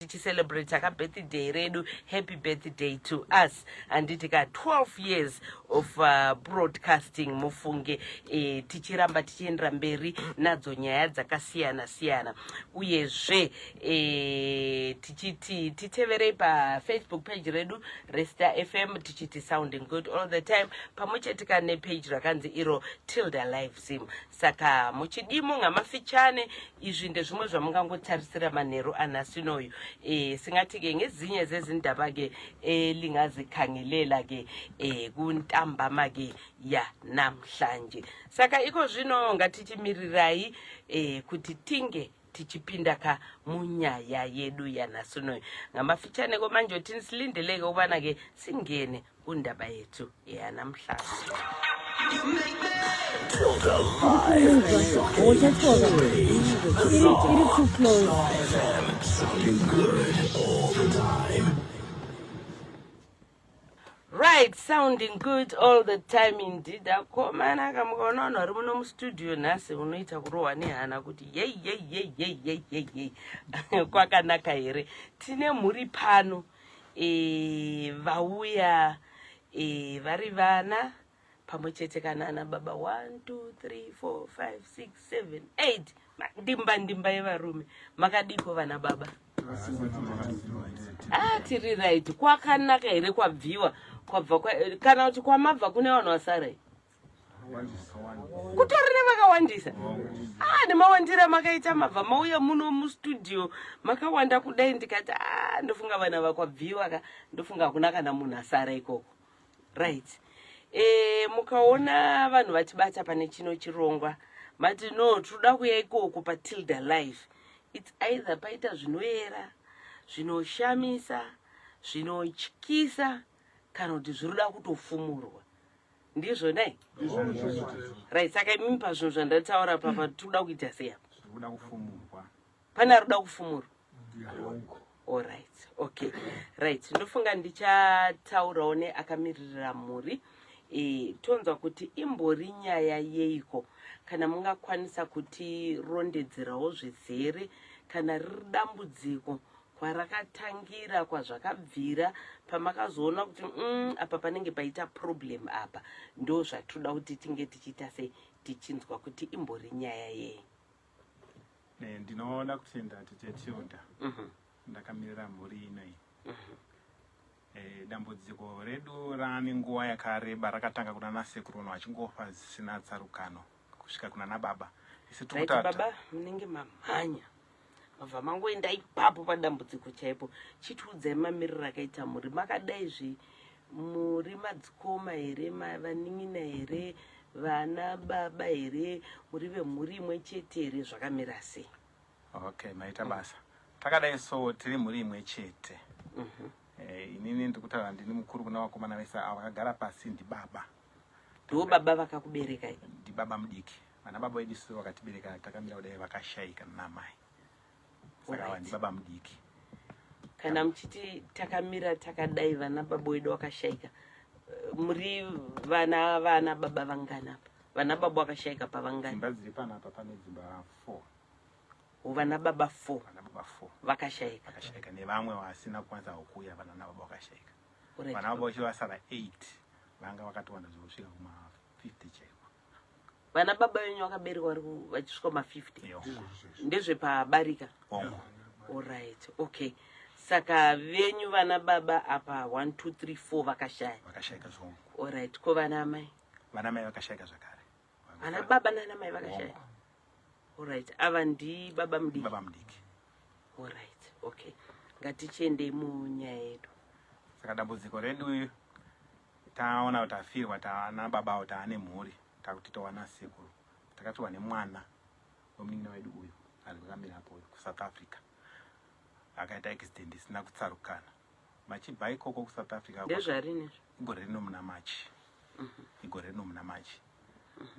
Tichicelebrata ka birthday redu. Happy birthday to us, handiti ka? 12 years of broadcasting, mufunge. Tichiramba tichiendera mberi nadzo nyaya dzakasiyana siyana. Uyezve tichiti titeverei paFacebook page redu reStar FM, tichiti sounding good all the time, pamwe chete ka nepage rakanzi iro Tilda Live Zim. Saka muchidimo ngamafichane, izvi ndezvimwe zvamungangotarisira manheru anhasi noyu. Singathi-ke ngezinye zezindaba-ke elingazikhangelela-ke kuntambama-ke yanamhlanje. Saka iko zvino ngatichimirirai kuti tinge tichipinda ka munyaya yedu yanhasi noyo ngamafitshane. Komanje uthini, silindeleke ukubana-ke singene kundaba yethu yanamhlanje. Uchatsoka iri too close. Sounding good all the time. Right, sounding good all the time indeed. Akomana, kamukaona vanhu vari muno mustudio nhasi, unoita kurohwa nehana kuti yei yei yei yei yei yei yei, kwakanaka here? Tine mhuri pano vauya vari vana pamwe chete kana ana baba. 1 2 3 4 5 6 7 8, ndimba ndimba yevarume. Makadiko, vana baba? Ah, tiri right. Kwakanaka here kwabviwa, kwabva kana kuti kwamabva kune vanhu vasara? Kutori nevakawandisa. Ah, nemawandiro amakaita, mabva mauya muno mustudio makawanda kudai, ndikati a ah, ndofunga vana vakwabviwa ka, ndofunga hakuna kana munhu asara ikoko. Right, mukaona vanhu vachibata pane chino chirongwa, mati no, tinoda kuya ikoko paTilda Live, it's either paita zvinoyera, zvinoshamisa, zvinotyisa, kana kuti zviri kuda kutofumurwa. Ndizvo nai? Right, saka imimi pazvinhu zvandataura papa, tinoda kuita sei apa? Kuda kufumurwa. Pane ari kuda kufumurwa? Alright, okay, right. Ndofunga ndichataurawo neakamiririra mhuri, tonzwa kuti imbori nyaya yeiko. Kana mungakwanisa kutirondedzerawo zvizere, kana riri dambudziko, kwarakatangira, kwazvakabvira, pamakazoona kuti apa panenge paita problem apa, ndo zvatinoda kuti tinge tichiita sei, tichinzwa kuti imbori nyaya yei. Ndinoda kutenda tete Tilda. Ndakamirira mhuri inoi. Dambudziko redu raane nguva yakareba. Rakatanga kuna nasekuru, vanhu vachingofa zvisina tsarukano kusvika kuna nababa. Isi right, baba, munenge mamhanya, mabva mangoenda ipapo padambudziko chaipo. Chitiudzai mamiriro akaita mhuri. Makadai zvi muri madzikoma here, vanin'ina here, vana baba here, muri vemhuri imwe chete here? Zvakamira sei? Okay, maita basa. Takadai so, tiri mhuri imwe chete. Inini ndiri kutaura, ndini mukuru kuna vakomana vese ava vakagara pasi. Ndibaba. Ndiwo baba vakakuberekai? Ndibaba mudiki. Vana baba vedu isu vakatibereka takamira kudai vakashayika namai, saka ava ndibaba mudiki. Kana muchiti takamira takadai, vana baba wedu vakashayika, muri vana baba vangani apa? Vana baba vakashayika pavangani? Dzimba dziri panapa, pane dzimba 4. Vana baba 4? Vana baba 4. Vakashayika? Vakashayika, nevamwe vasina kukwanisa kuuya. Vana nababa vakashayika, vana baba vacho vasara 8, vanga vakatowanda zvokusvika kuma 50 chaiko. Vana baba venyu vakaberekwa vari vachisvika ma50? Ndezvepabarika? Hongu. Alright, okay. Saka venyu vana baba apa 1 2 3 4 vakashaya? Vakashayika zvongu. Alright, ko vana amai? Vana mai vakashayika zvakare. Vana baba nana mai vakashaya? Alright, ava ndi baba mudiki? Baba mudiki. Alright, okay, ngatichiendei munyaya yedu. Saka dambudziko redu, taona kuti tafirwa, taana baba avo, taane mhuri, takuti towana sekuru. Takafirwa nemwana wemunin'ina wedu uyu ari kukamirapo uyu, kuSouth Africa. Akaita accident isina kutsarukana. Vachibva ikoko kuSouth Africa, Ndezvarini? Igore rino muna Machi, igore rino muna Machi.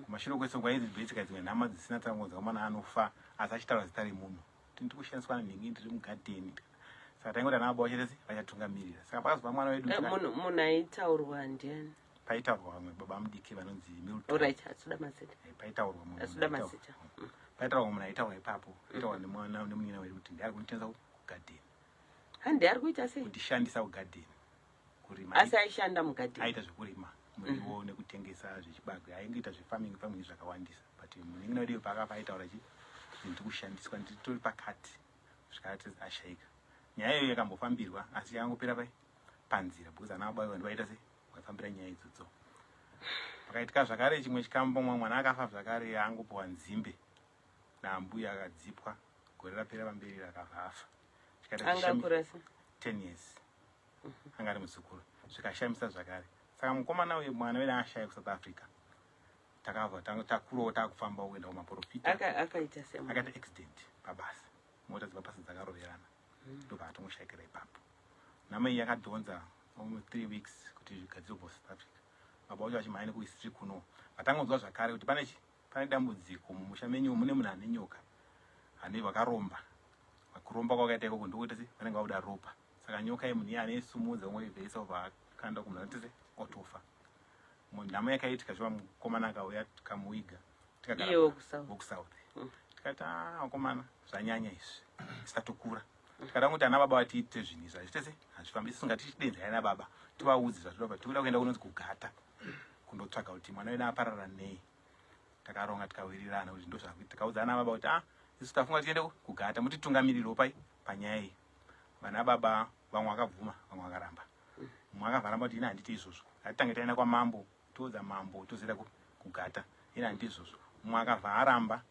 Kumashure kwese kwaizibetseka dzimwe nhama dzisina tsango, mwana anofa asi achitaura zita remunhu kuti ndiri kushandiswa nenhingi, ndiri mugadheni. Saka taingoti ana baba vachatesi vachatungamirira. Saka pakazobva mwana wedu, Munhu aitaurwa ndiani? Paitaurwa vamwe baba mudiki vanonzi Milton. Alright, hatitoda mazita. Paitaurwa munhu Hatitoda mazita. Paitaurwa munhu aitaurwa ipapo, aitaurwa nemwana nemunin'ina wedu kuti ndiari kunotengesa kugadheni. Handi ari kuita sei? Kutishandisa kugadheni kurima. Asi aishanda mugadheni? Aita zvekurima muriwo mm. nekutengesa zvechibage, aingoita zvefarming farming zvakawandisa, but munin'ina wedu paakafa aitaura chi ndiri kushandiswa, nditori pakati kusvika ashaika. Nyaya iyoyo yakambofambirwa asi yakangopera pai panzira because ana baba vanhu sei vaifambira nyaya idzodzo. Pakaitika zvakare chimwe chikambo, mumwe mwana akafa zvakare angopiwa nzimbe naambuya akadzipwa gore rapera pamberi akabva afa. Angakura se 10 years anga ari muzukuru, zvikashamisa zvakare. Saka mukomana uyu mwana wedu ashaya kuSouth Africa, takabva takurawo takufamba kuenda kumaprofita. Akaita se akaita accident pabasa, mota dzepabasa dzakaroverana, ndobva atongoshaikira ipapo. Nhamo iyi yakadhonza almost 3 weeks kuti zvigadzirwe kuSouth Africa, baba vacho vachimhanya nekuistri kuno. Vatangonzwa zvakare kuti pane dambudziko mumusha menyu, mune munhu ane nyoka ane vakaromba. Kuromba kwakaita ikoko ndokuita se vanenge vakuda ropa, saka nyoka yemunhu iye anoisumudza ungoivhesa ubva akanda kumunhu anoite se otofa. Nhamo yakaitika zviva mukomana akauya tikamuiga. Iye wekuSouth. WekuSouth. Tikati, "Ah, vakomana, zvanyanya izvi, tisatokura." Tikada kuti ana baba vatiite zvinhu izvi hazviite se hazvifambi. Isu ngatichidenzai ana baba tivaudze zvatinoda. Tikuda kuenda kunonzi kugata kundotsvaga kuti mwana wedu aparara nei. Takaronga tikawirirana kuti ndozvakuita. Tikaudza ana baba kuti, "Ah, isu tafunga tiende kugata, mutitungamirirewo pai panyaya iyi." Vana baba vamwe vakabvuma, vamwe vakaramba. Mumwe akabva kuti, "Ini handiti izvozvo, ngatitange taenda kwamambo, toudza mambo, tozoenda kugata. Ini handiti izvozvo." Mumwe akabva aramba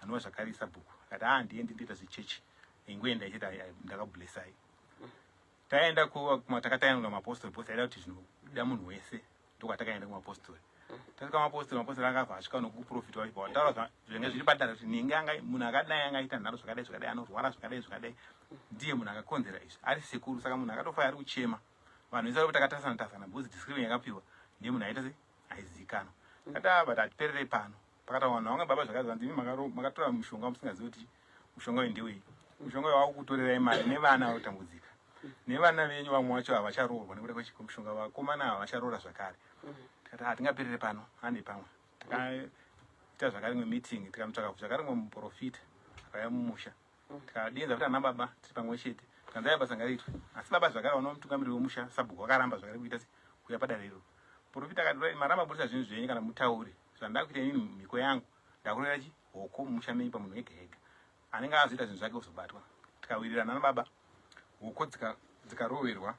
anova zvakare sabhuku akati, "A, handiendi, ndoita zvechechi, ingoenda ichiti ndakablessai." Taenda takataenda kumapostori because taida kuti zvinoda munhu wese. Ndokwatakaenda kumapostori. Tasvika mapostori, mapostori akabva asvika nokuprofita wachibva wataura zvinenge zviri padare kuti ninge anga munhu akadai angaita nharo zvakadai zvakadai, anorwara zvakadai zvakadai, ndiye munhu akakonzera izvi, ari sekuru. Saka munhu akatofa ari kuchema, vanhu vese vari kuti takatasana tasana because description yakapiwa ndiye munhu aita se aizivikanwa. Kati, "Ah, but hatipererei pano." Pakati vanhu vamwe baba zvakazva ndimi makatora mushonga musingazivi kuti mushonga uyu ndewei. Mushonga uyu wakukutorerai mari nevana vari kutambudzika nevana venyu, vamwe vacho havacharoorwa nekuda kwechikomushonga, vakomana havacharoora zvakare. Tikati hatingaperere pano, hande pamwe. Takaita zvakare imwe meeting, tikamutsvaka zvakare mumwe muprofita akauya mumusha. Tikadenza kuti ana baba tiri pamwe chete, tikanzi aya basa ngariitwe, asi baba zvakare vana mutungamiriri wemusha sabhuku vakaramba zvakare kuita se kuuya padare iro. Profita akati, "Right, maramba budisa zvinhu zvenyu kana mutaure zvandakuita inini, mhiko yangu ndakureva chi hoko mumusha menyu pamunhu ega ega anenge azoita zvinhu zvake kuzobatwa." Tikawirirana nababa, hoko dzikaroverwa.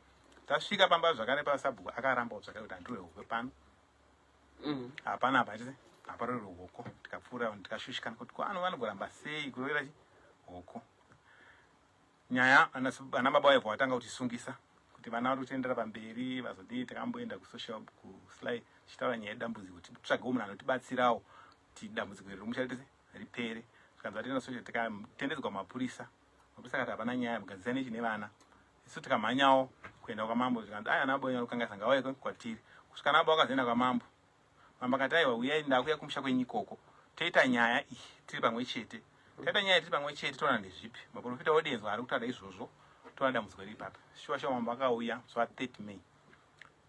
Tasvika pamba zvakare pasabhuku akarambawo zvakare kuti handirove hoko pano. Hapana apa tise haparoverwe hoko. Tikapfuura, tikashushikana kuti ko ano vanogoramba sei kurovera chi hoko. Nyaya ana baba vaibva vatanga kutisungisa kuti vana vari kutendera pamberi vazodii. Takamboenda kusocial kusly tichitaura nyaya yedambudziko kuti titsvagewo munhu anotibatsirawo kuti dambudziko iri romusha ritese ripere. Tikanzi vatenda social, tikatendedzwa mapurisa. Mapurisa akati hapana nyaya, mugadzisai nechi nevana. Isu tikamhanyawo kuenda kwamambo, zvikanzi aya ana baba wenyu arikukanganisa, ngauye kwatiri. Kusvika ana baba vakazoenda kwamambo, mambo akati, "Aiwa, uyai, ndakuya kumusha kwenyu ikoko, toita nyaya iyi tiri pamwe chete. Taita nyaya tiri pamwe chete, toona ndezvipi maprofita odenzwa ari kutaura izvozvo, toona dambudziko riri papa." Shuwa shuwa mambo akauya zuva 30 May,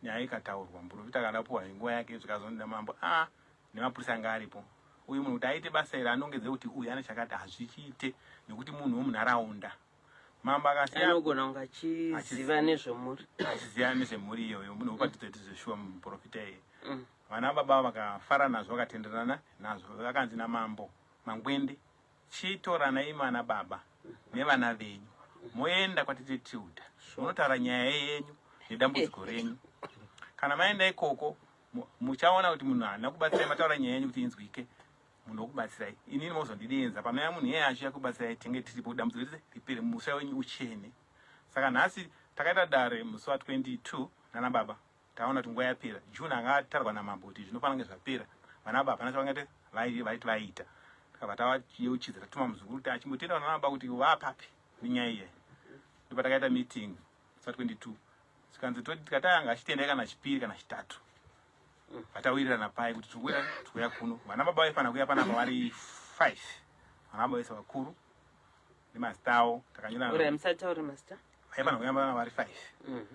nyaya ikataurwa, muprofita akadapuwa nguva yake. Zvikazonda mambo a nemapurisa anga aripo, uyu munhu kuti aite basa iri anongedze kuti uyu ane chakati, hazvichiite nekuti munhu wemunharaunda. Mambo akasiya Anogona kunge achiziva nezvemhuri. Achiziva nezvemhuri iyoyo, munhu wepatidza zveshuwa muprofita iye. Vana baba vakafara nazvo, vakatenderana nazvo. Vakanzi namambo Mangwende, "Chitoranai mana baba nevana venyu, moenda kwatete Tilda, munotaura nyaya yenyu nedambudziko renyu. Kana maenda ikoko muchaona kuti munhu haana kubatsirai. Mataura nyaya yenyu kuti inzwike, munhu wokubatsirai inini mozondidenza. Panouya munhu iyeye achiuya kubatsirai, tinge tiripo, dambudziko rese ripere, musha wenyu uchene." Saka nhasi takaita dare musi wa22 nana baba. Taona kuti nguva yapera. June anga atarwa namambo kuti zvinofanira kunge zvapera. Vana baba hapana chavangati vaiti vaita. Takabva tavayeuchidza, tatuma muzukuru kuti achimbotenda vana baba kuti vapapi nenyaya iyayi. Ndipo takaita meeting musi wa22, tikanzi tikati anga achitendai kana chipiri kana chitatu, vatawirirana pai kuti tikuuya, tikuuya kuno. Vana baba vaifanira kuuya panapa vari 5, vana baba vese vakuru nemazita avo takanyora. Uri musataure mazita. Vaifanira kuuya panapa vari 5.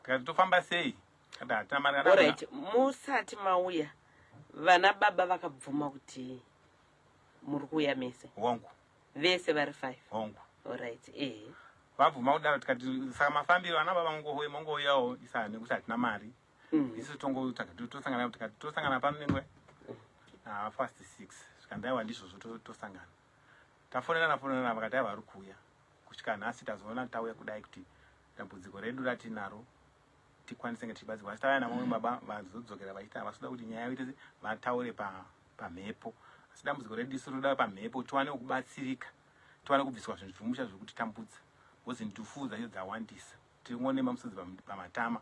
Tikati tofamba sei? Kati hatina mari kana Alright, musati mauya, vana baba vakabvuma kuti muri kuuya mese? Hongu. Vese vari 5? Hongu. Alright, ehe. Vabvuma kudaro, tikati saka mafambiro ana baba mongouya mongouyawo isa nekuti hatina mari. Isu tosangana, tikati tosangana pano nenguva 6:30. Zvikanzi aiwa, ndizvozvo, tosangana. Tafonerana fonerana, vakati aiwa, vari kuuya. Kusvika nhasi tazoona tauya kudai kuti dambudziko redu ratinaro tikwanise nge tichibatsirwa. Asi tauya namamwe baba vazodzokera vachiti havasi kuda kuti nyaya ite vataure pamhepo, asi dambudziko redu isu roda pamhepo, tiwane kubatsirika, tiwane kubviswa zvinhu zvimusha zviri kutitambudza, because ndufu dzacho dzawandisa. Tiringonema musodzi pamatama.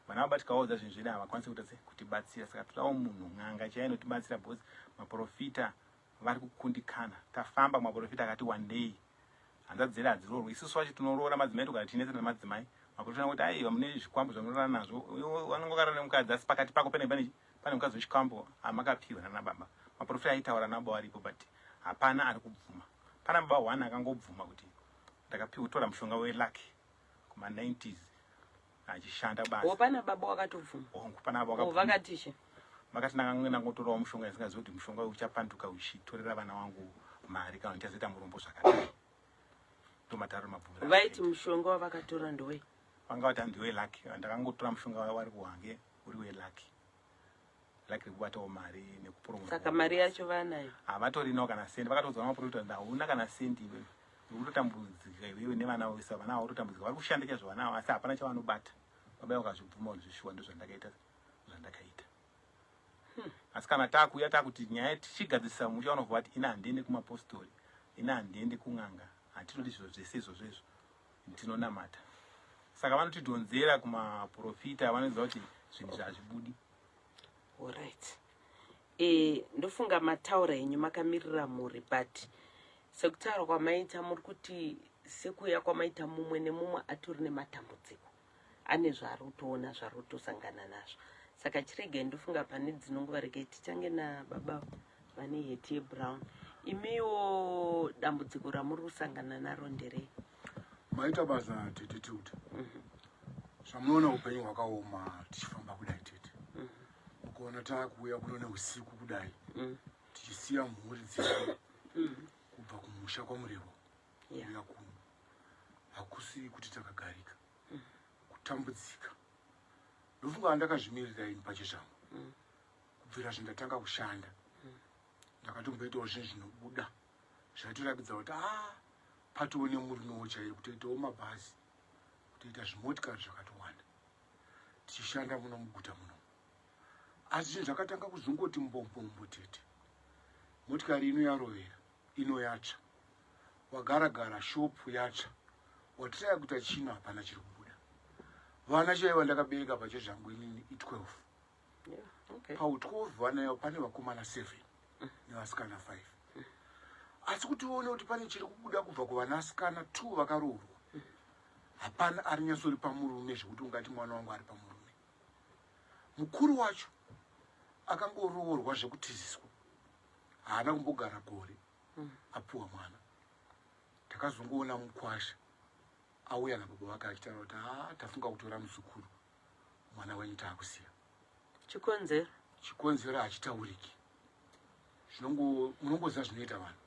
Vana baba tikaudza zvinhu zvedu havakwanisi kuita se kutibatsira. Saka todawo munhu, n'anga chaiyo inotibatsira, because maprofita vari kukundikana. Tafamba maprofita akati one day, hanzvadzi dzedu hadziroorwi. Isusu vacho tinoroora madzimai, togara tichinetsana nemadzimai. Maprofita anoti aiwa, mune zvikwambo zvamunorara nazvo. Vanonge vakarara nemukadzi, asi pakati pako pane mukadzi wechikwambo amakapiwa nana baba. Maprofita aitaura nababa varipo, but hapana ari kubvuma. Pana baba one akangobvuma kuti ndakapiwa kutora mushonga weluck kuma-90s achishanda basa. O, pana baba wakatobvuma? Hongu, pana baba O, wakabvuma. Vakatishe? Vakati ndangotorawo mushonga isingazivi kuti mushonga uyu uchapanduka uchitorera vana vangu mari kana ndichazoita murombo zvakadai. Ndomataro mabvumiro. Vaiti mushonga wavakatora ndowei? Vanga vati handiwe luck, ndakangotora mushonga wari kuhange uri weluck, luck rekubatawo mari nekupromota. Saka mari yacho vanayo? Havatorinawo kana sendi. Vakatoudzwa namaprofita kuti hauna kana sendi iwewe, uri kutotambudzika iwewe nevana vese. Vana ava kutotambudzika, vari kushanda chaizvo vana ava, asi hapana chavanobata. Baba vakazvibvuma kuti zvishuwa ndozvandakaita, zvandakaita. Asi kana takuuya takuti nyaya tichigadzirisa musha, vanobva vati ina handiende kumapostori, ina handiende kun'anga, hatitodi zviro zvese izvozvo izvo, tinonamata. Saka vanotidhonzera kumaprofita, vanoziva kuti zvinhu izvi hazvibudi. Alright, ndofunga mataura henyu makamirira mhuri, but sekutaura kwamaita, muri kuti sekuuya kwamaita, mumwe nemumwe atori nematambudziko, ane zvaari kutoona, zvaari kutosangana nazvo. Saka chiregai, ndofunga pane dzinonguva, regai tichange nababa vane heti yebrown. Imiwo dambudziko ramuri kusangana naro nderei? Maita basa, tete Tilda. Zvamunoona, upenyu hwakaoma tichifamba kudai, tete. Ukaona taakuuya kuno neusiku kudai, tichisiya mhuri dzedu kubva kumusha kwaMurevo kuuya kuno, hakusi kuti takagarika, kutambudzika. Ndofunga ndakazvimirira ini pachezvangu. Kubvira zvindatanga kushanda, ndakatomboitawo zvinhu zvinobuda zvaitoratidza kuti a patoo nemurumewo chaiye, kutoitawo mabhazi, kutoita zvimotikari zvakatowanda, tichishanda muno muguta muno. Asi zvinhu zvakatanga kuzongoti mbombombo, tete. Motikari ino yarovera, ino yatsva, wagara gara shopu yatsva, watiraya kuita chino, hapana chiri kubuda. Vana chaiva ndakabereka pacho zvangu inini i12. Pau12 vana ivo pane vakomana 7 nevasikana 5, asi kuti uone kuti pane chiri kubuda kubva kuvanasikana 2 vakaroorwa, hapana ari nyatsori pamurume zvekuti ungati mwana wangu ari pamurume. Mukuru wacho akangoroorwa zvekutiziswa, haana kumbogara gore apuwa mwana. Takazongoona mukwasha auya nababa vake achitaura kuti ha, tafunga kutora muzukuru, mwana wenyu taakusiya. Chikonzero? Chikonzero hachitauriki. Munongoziva zvinoita vanhu,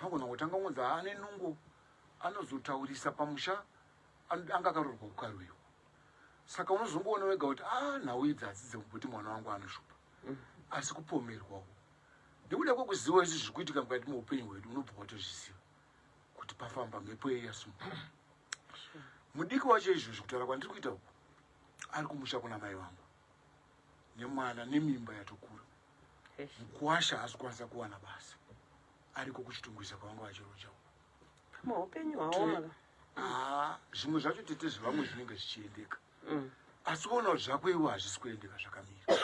pangona kutanga kunzi ane nungo, anozotaurisa pamusha, anga akaroorwa kukarwiro. Saka unozongoona wega kuti a nhau idzi hadzidze kumboti mwana wangu anoshupa, asi kupomerwawo nekuda kwekuziva izvi zviri kuitika mukati meupenyu hwedu, unobva watozviziva kuti pafamba mhepo iyi yasumuka. Mudiki wacho izvozvi, kutaura kwandiri kuita uku, ari kumusha kuna mai vangu nemwana nemimba yatokura. Mukuwasha haasi kukwanisa kuwana basa, ariko kuChitungwiza kwavanga vachiroja uku. Pamwe upenyu hwaoma. Haa, zvimwe zvacho, tete, zvevamwe zvinenge zvichiendeka, asi kuona kuti zvako iwe hazvisi kuendeka, zvakamira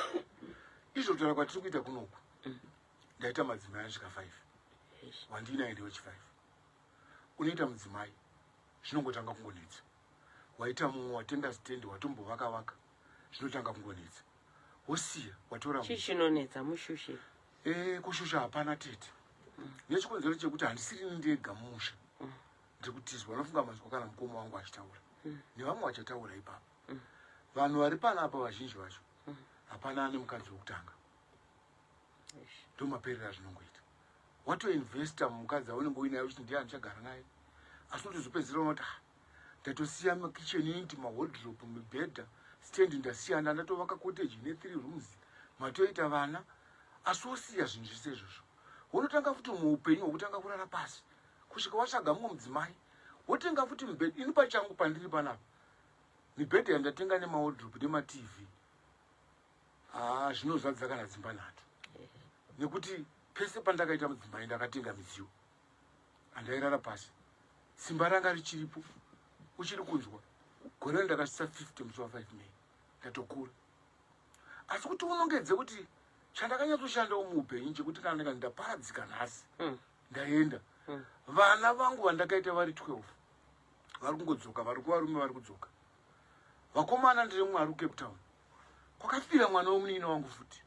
izvo. Kutaura kwatiri kuita kunoku, ndaita madzimai anosvika 5. Wandinaye ndewechi5. Unoita mudzimai, zvinongotanga kungonetsa. Waita mumwe, watenga stendi, watombovaka vaka, zvinotanga kungonetsa, wosiya watora Chii chinonetsa? Mushushe? Kushusha hapana, tete, nechikonzero chekuti handisirini ndega mumusha ndiri kutizwa. Unofunga manzwa kana mukoma wangu achitaura nevamwe vachataura ipapo. Vanhu vari panapa vazhinji vacho hapana ane mukadzi wekutanga. Ndomaperera azvinongoita. Watoinvesta mumukadzi aunenge uinaye uchiti ndiye andichagara naye, asi unotozopedzisira unoti, "Ah, Ndatosiya makitchen unit, mawardrobe, mibhedha, stand ndasiyana, ndatovaka cottage ine 3 rooms, matoita vana, asi wosiya zvinhu zvese izvozvo. Wonotanga futi muupenyu hwekutanga kurara pasi kusvika watsvaga mumwe mudzimai, wotenga futi mibhedha. Ini pachangu pandiri panapa, mibhedha yandatenga nemawardrobe nemaTV, haa, zvinozadza kana dzimba nhatu, nekuti pese pandakaita mudzimai ndakatenga midziyo. Handairara pasi, simba ranga richiripo. Uchiri kunzwa, gore ndakasvitsa 50 musi wa5 May, ndatokura. Asi kuti unongedze kuti chandakanyatsoshandawo muupenyu chekuti kana ndikati ndaparadzika nhasi, ndaenda, vana vangu vandakaita vari 12 vari kungodzoka, vari kuvarume, vari kudzoka vakomana. Ndiri mumwe ari kuCape Town, kwakafira mwana wemunin'ina wangu futi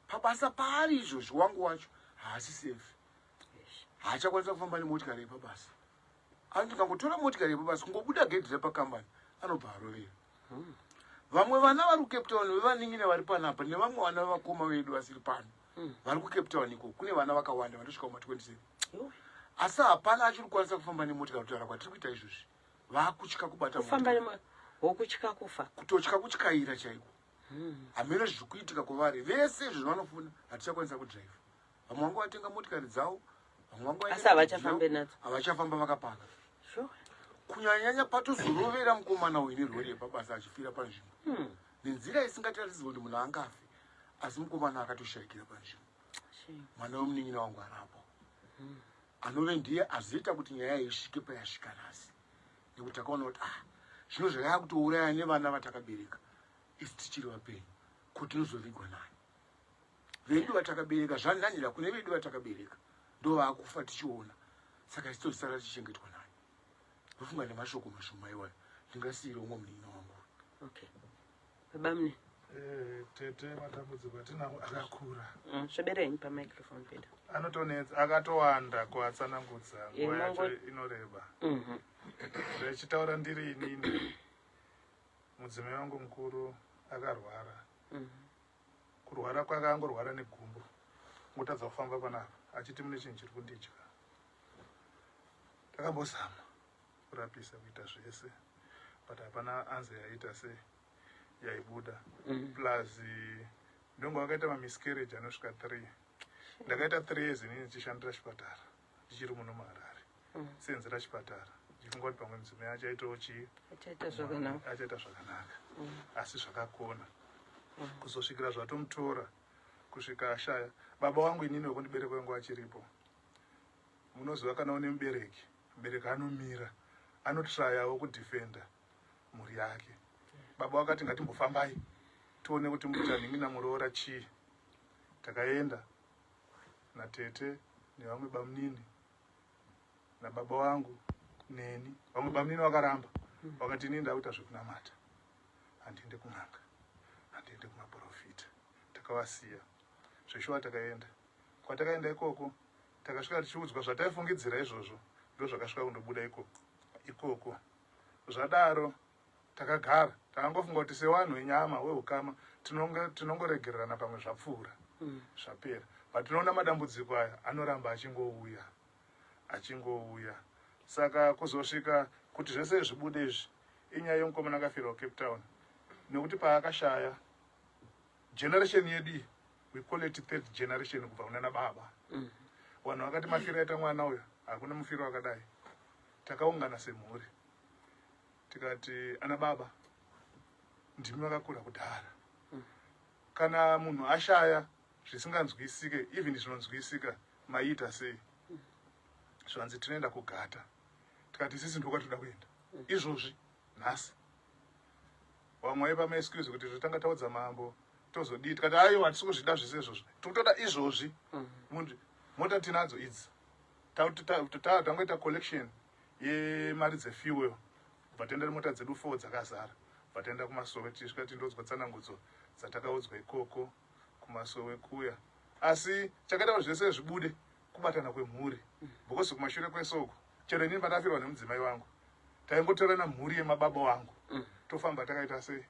pabasa paari izvozvo. Wangu wacho haasi safe, haachakwanisa kufamba nemotikari yepabasa. Ani ndikangotora motikari yepabasa kungobuda gedhi repakambani, anobva arovera. Vamwe vana vari kuCape Town vevanin'ina vari panapa, nevamwe vana vevakoma vedu vasiri pano vari kuCape Town iko. Kune vana vakawanda vandosvika kuma27, asi hapana achiri kukwanisa kufamba nemotikari. Kutaura kwatiri kuita izvozvi, vaakutya kubata kufamba motikari. Hokutya kufa. Kutotya kutyaira chaiko. Hameno zviri kuitika kwavari vese izvo zvavanofuna. Hatichakwanisa kudhiraivha. Vamwe vangu vatenga motikari dzavo, vamwe vangu Asi havachafambe nadzo. Havachafamba, vakapaka. Kunyanyanya patozorovera mukomana uyu nerori yepabasa achifira panzvimbo nenzira isingatarisidzwi kuti munhu angafe, asi mukomana akatoshayikira panzvimbo. Shame. Mwana wemunin'ina wangu arapo, anove ndiye azoita kuti nyaya iyi isvike payasvika nhasi, nekuti takaona kuti, ah, zvino zvayava kutouraya nevana vatakabereka isi tichiri vapenyu, ko tinozovigwa nani vedu vatakabereka? Zvanhanhira kune vedu vatakabereka, ndo vaakufa tichiona, saka isi tozosara tichichengetwa nani? Ndofunga nemashoko mashoma iwayo ndingasiyire umwe munin'ina wangu. Okay, baba mune Tete, matambudziko atinawo akakura. Sveberei pamicrophone pedu. Anotonetsa, akatowanda kuatsanangudza, nguva yacho inoreba. Ndichitaura ndiri inini, mudzimai wangu mukuru akarwara. Kurwara kwake, angorwara negumbo, ngotadza kufamba panapa, achiti mune chinhu chiri kundidya. Takambozama kurapisa, kuita zvese, but hapana anze yaita se yaibuda. Plus ndonge wakaita mamiscarriage anosvika 3. Ndakaita 3 years inini ndichishandira chipatara, ndichiri muno muHarare, senzera chipatara, ndichifunga kuti pamwe mudzimai achaitawo chii, achaita zvakanaka. Achaita zvakanaka, asi zvakakona kuzosvikira zvatomutora kusvika ashaya. Baba wangu inini wekundibereka wangu achiripo. Munoziva, kana une mubereki, mubereki anomira, anotrayawo kudhifenda mhuri yake. Baba vakati, "Ngatimbofambai tione kuti muchanhingi muroora chii." Takaenda natete nevamwe bamunini nababa wangu neni. Vamwe bamunini vakaramba, vakati, "Inini ndakuita zvekunamata, handiende kun'anga, handiende kumaprofita." Takavasiya zveshuwa, takaenda. Kwatakaenda ikoko, takasvika tichiudzwa zvataifungidzira izvozvo, ndo zvakasvika kundobuda ikoko. Zvadaro takagara, takangofunga kuti sevanhu venyama weukama tinongoregererana, pamwe zvapfuura, zvapera. But tinoona madambudziko aya anoramba achingouya, achingouya. Saka kuzosvika kuti zvese zvibude izvi, inyaya yemukomana akafira kuCape Town, nekuti paakashaya, generation yedu iyi, we call it third generation kubva kunana baba. Vanhu vakati mafiro aita mwana uyu, hakuna mufiro wakadai. Takaungana semhuri, tikati, "Ana baba, ndimi vakakura kudhara. Kana munhu ashaya zvisinganzwisike, even zvinonzwisika, maiita sei?" Zvanzi, "Tinoenda kugata." Tikati, "Isisi ndokwatoda kuenda izvozvi nhasi." Vamwe vaipa maexcuse kuti zvotanga taudza mambo, tozodii. Tikati, "Aiwa, hatisi kuzvida zvese izvozvo, tikutoda izvozvi." Mota tinadzo idzi. Tangoita collection yemari dzefuel, bva taenda nemota dzedu four dzakazara, bva taenda kumasowe. Tichisvika, tindodzwa tsanangudzo dzatakaudzwa ikoko kumasowe kuya. Asi chakaita kuti zvese zvibude kubatana kwemhuri, because kumashure kwese uku, chero inini pandafirwa nemudzimai wangu, taingotorana mhuri yemababa wangu, tofamba takaita sei.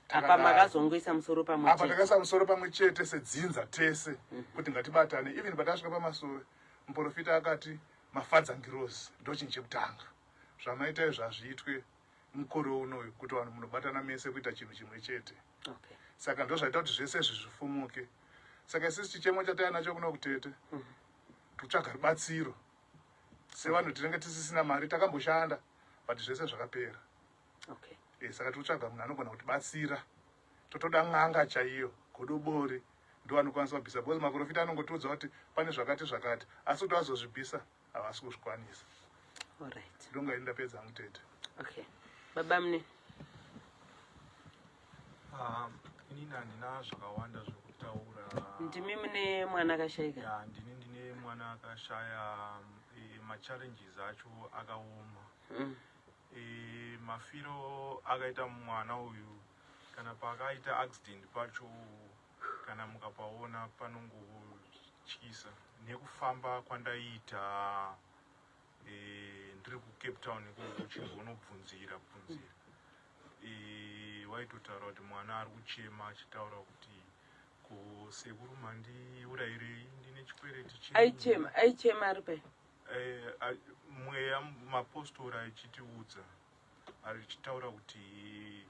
Apa Takadaro. Makazongoisa musoro pamwe Apa chete. Takaisa musoro pamwe chete sedzinza tese kuti ngatibatane. Even patasvika pamasowe, muprofita akati, "Mafadza ngirozi, ndo chinhu chekutanga zvamaita izvo, hazviitwe." mukore unoyu kuti vanhu munobatana mese kuita chinhu chimwe chete okay. Saka ndozvaita kuti zvese izvi zvifumuke. Saka isisi chichemo chataiva nacho kuno kutete tikutsvaga rubatsiro sevanhu tinenge tisisina mari, takamboshanda but zvese zvakapera. Okay. Saka tikutsvaga munhu anogona kutibatsira, totoda n'anga chaiyo, godobori ndo anokwanisa kubvisa, because maprofita anongotiudza kuti pane zvakati zvakati, asi kuti vazozvibvisa havasi kuzvikwanisa. Alright. Ndonga ini ndapedza hangu tete. Okay. Baba mune. Inini handina zvakawanda zvekutaura. Ndimi mune mwana akashaika? Ya, ndini ndine mwana akashaya. Machallenges acho akaoma. Mafiro akaita mwana uyu, kana paakaita accident pacho, kana mukapaona panongotyisa. Nekufamba kwandaiita ndiri kuCape Town ikoko, uchingonobvunzira bvunzira, waitotaura kuti mwana ari kuchema achitaura kuti, "Ko sekuru mandiurayirei? Ndine chikwereti chenyu." Aichema, aichema ari pai? Mweya mapostori achitiudza, achitaura kuti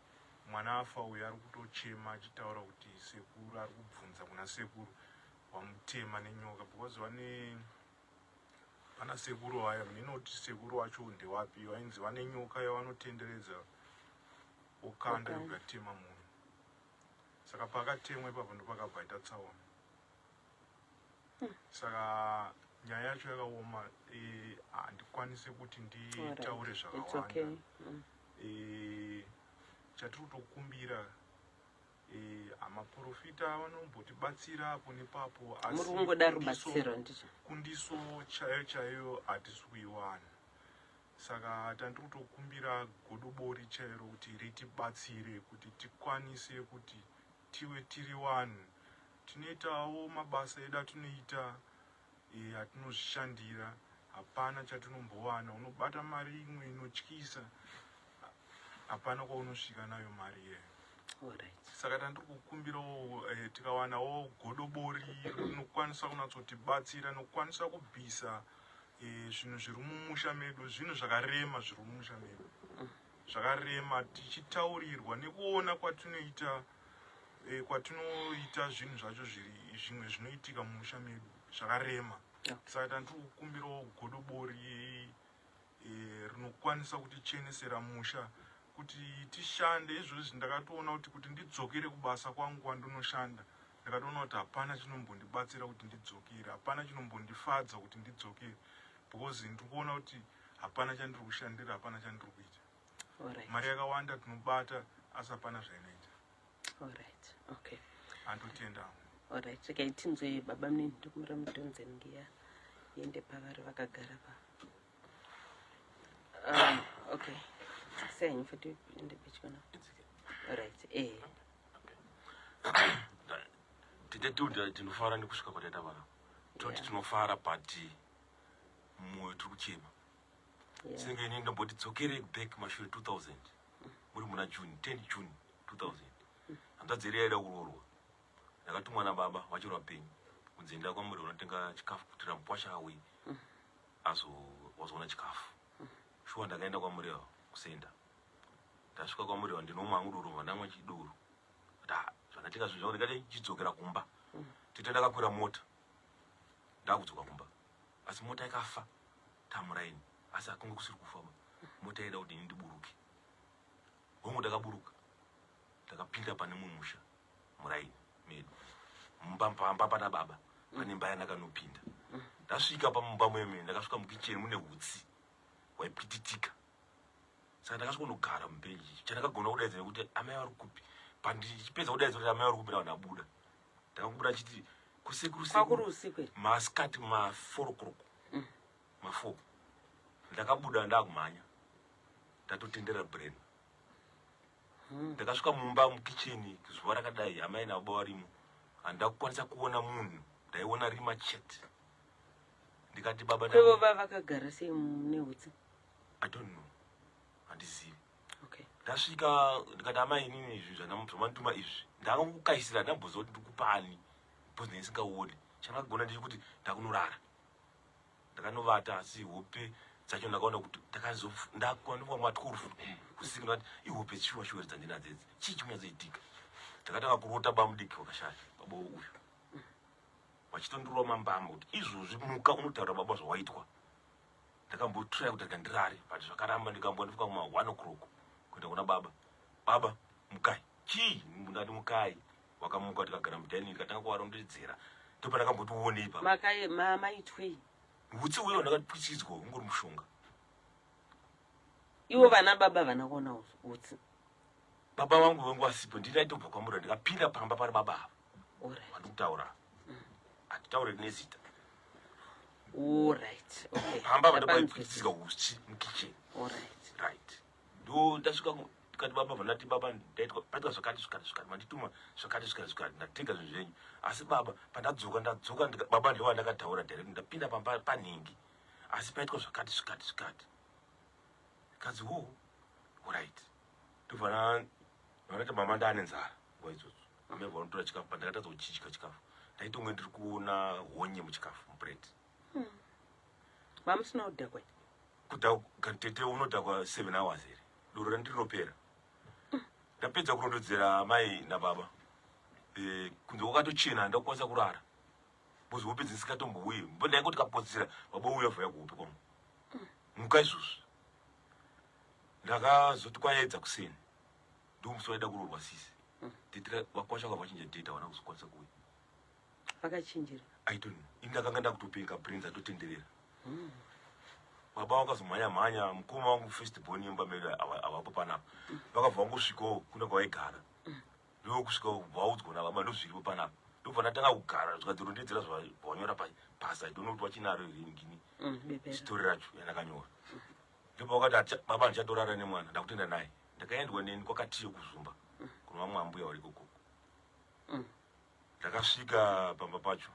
mwana afa uyu ari kutochema achitaura kuti sekuru, ari kubvunza kuna sekuru wamutema nenyoka, because vane pana sekuru vaya, ndinoti sekuru wacho ndewapi, vainzi vane nyoka yavanotenderedza wokanda yokatema munhu. Saka pakatemwa ipapo ndopakabva ita tsaona. Saka nyaya yacho yakaoma, handikwanisi kuti nditaure It's zvakawanda. okay. Chatiri kutokumbira, maprofita vanombotibatsira apo nepapo, asi Muri kungoda rubatsiro, ndizvo? Kundiso chaiyo chaiyo hatisi kuiwana. Saka tandiri kutokumbira godobori chairo kuti ritibatsire kuti tikwanise kuti tive tiri vanhu tinoitawo mabasa edu atinoita, atinozvishandira. Hapana chatinombowana. Unobata mari imwe inotyisa, hapana kwaunosvika nayo mari iyeyo. Saka tandiri kukumbirawo, tikawanawo godobori rinokwanisa kunatsotibatsira nokukwanisa kubvisa zvinhu zviri mumusha medu, zvinhu zvakarema zviri mumusha medu, zvakarema, tichitaurirwa nekuona kwatinoita, kwatinoita zvinhu zvacho zviri zvimwe zvinoitika mumusha medu zvakarema. Saka tandiri kukumbirawo godobori rinokwanisa kutichenesera musha kuti tishande. Izvozvi ndakatoona kuti ndidzokere kubasa kwangu kwandinoshanda, ndakatoona kuti hapana chinombondibatsira kuti ndidzokere, hapana chinombondifadza kuti ndidzokere, because ndiri kuona kuti hapana chandiri kushandira, hapana chandiri kuita. Mari yakawanda tinobata, asi hapana zvainoita. Alright. Okay. Andotenda. Alright. Regai tinzwe baba munini. Ndokumbira mudhonze ngiya yende pavari vakagara pa. Okay. Sei futi ende pedyo na. Alright. Tete Tilda, tinofara nekusvika kwataita vana. Toti tinofara, but mumwoyo tiri kuchema. Senge ini ndamboti dzokere back mashure 2000, muri muna June, 10 June 2000, hanzvadzi iri yaida kuroorwa. Ndakatumwa nababa vachiri vapenyu kunzi enda kwamuri unotenga chikafu kuti ramukwasha auye azo wazoona chikafu. Shuwa, ndakaenda kwaMurewa kusenda. Ndasvika kwaMurewa, ndinomwa hangu doro, ndamwa chidoro. Ah, zvandatenga zvinhu zvangu, ndikati chidzokera kumba. Tete, ndakakwira mota ndakudzoka kumba, asi mota ikafa tamuraini. Asi akunge kusiri kufa ba, mota yaida kuti ini ndiburuke. Hongu, ndakaburuka, ndakapinda pane mumwe musha muraini medu, mumba pamba pana baba, pane imba yandakanopinda. Ndasvika pamumba meme, ndakasvika mukicheni mune hutsi hwaipwititika. Saka ndakasvika kunogara mubhenji. Chandakagona kudaidza nekuti, "Amai vari kupi?" Pandichipedza kudaidza kuti, "Amai vari kupi?" ndabuda, ndakabuda achiti kusekuru. Kwakuri usiku here? Masikati, ma4 o'clock, ma4. Ndakabuda ndakumhanya, ndatotendera brain. Ndakasvika mumba mukicheni zuva rakadai, amai nababa varimo. Handida kukwanisa kuona munhu, ndaiona rima chete. Ndikati, "Baba." Kwevo vakagara sei nehutsi? I don't know, handizivi. Okay. Ndasvika ndikati, "Amai, inini izvi zvamandituma izvi ndakangokaisira, ndamboziva kuti ndikupani because ndaisingaoni. Chandakagona ndechekuti ndakunorara, ndakanovata, asi hope dzacho ndakaona kuti ndakazondakwandiwa ma 12 usiku ndakati ihope shuwa shuwa dzandinadzo idzi chii chikunyatsoitika ndakatanga kurota bamudiki wakashaya baba uyu vachitondirova mambama kuti izvozvi muka unotaura baba zvawaitwa ndakambotraya kuti rega ndirare but zvakaramba ndikambwa ndifika kuma one o'clock kuenda kuna baba baba mukai chii ndati mukai wakamuka tikagara mudining ndikatanga kuvarondedzera ndopandakamboti uonei pa maitwei hutsi uyo ndakatwisidzwa ungori mushonga ivo vana baba vana kuona hutsi baba vangu vangu vasipo ndinaitobva kwamura ndikapinda pamba pari baba ava vandikutaura hatitaure nezita pamba apa ndopaipitisika hutsi mukitchen right ndo ndasvika tikati baba vandati baba ndaitwa paitwa zvakati zvakati zvakati mandituma zvakati zvakati zvakati ndatenga zvinhu zvenyu asi baba pandadzoka ndadzoka baba ndivo vandakataura direct ndapinda pamba panhingi asi paitwa zvakati zvakati zvakati kadzi wo right ndobva vanati mama ndaane nzara nguva idzodzo amai vanotora chikafu pandakatadza kuchidya chikafu ndaitonge ndiri kuona honye muchikafu mubread hmm. mamusina kudhakwa kudhakwa tete unodhakwa seven hours here doro randirinopera ndapedza kurondedzera amai nababa eh, kunze kwakatochena handakukwanisa kurara bcause hope dzisikatombouye mbo ndaingoti kapotsera baba uya vhaya kuhope kwangu muka izvozvi ndakazoti kwaedza kuseni ndomusi waida kuroorwa sisi tete vakwasha vakabva vachinja date havana kuzokwanisa kuuya vakachinjira i don't know ini ndakanga ndakutopenga brains atotenderera hmm. baba vakazomhanya mhanya mukoma wangu first born yemba medu havapo panapa hmm. vakabva vangosvikawo kuna kwavaigara hmm. ndokusvika vaudzwa nababa ndozviripo panapa ndobva ndatanga kugara zvikadzirondedzera zvavanyora pasi i don't know kuti vachinaro here ngini story racho yandakanyora ndopavakati baba ndichatorara nemwana ndakutenda naye ndakaendwa neni kwakatiyo kuzumba kuna vamwe ambuya vari ikokoko ndakasvika pamba pacho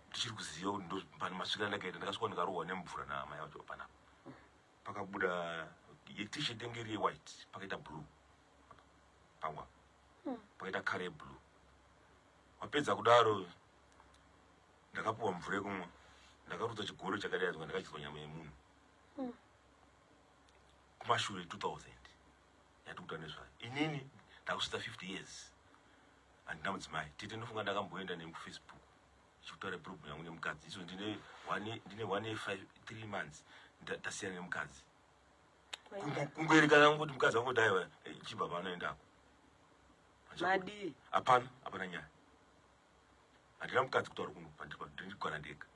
ndichiri kuziva kuti ndopane masvikiro andakaita ndakasvika ndikarohwa nemvura naamai vacho panapa pakabuda t-shirt yange iri yewhite pakaita blue pangwa pakaita kare yeblue wapedza kudaro ndakapuwa mvura yekumwa ndakarutsa chigoro chakadaidzwa ndakadyiswa nyama yemunhu hmm. kumashure 2000 yatikuta nezvayo inini ndakusvitsa 50 years handina mudzimai tete ndofunga ndakamboenda nemi kufacebook chikutaura problem yangu nemukadzi iso ndine ndine one five three months ndasiyana nemukadzi kungoerekana kungoti mukadzi wangu daiwa eh, chibva panoendako madii hapana hapana nyaya handina mukadzi kutaura kuno ndiri ndega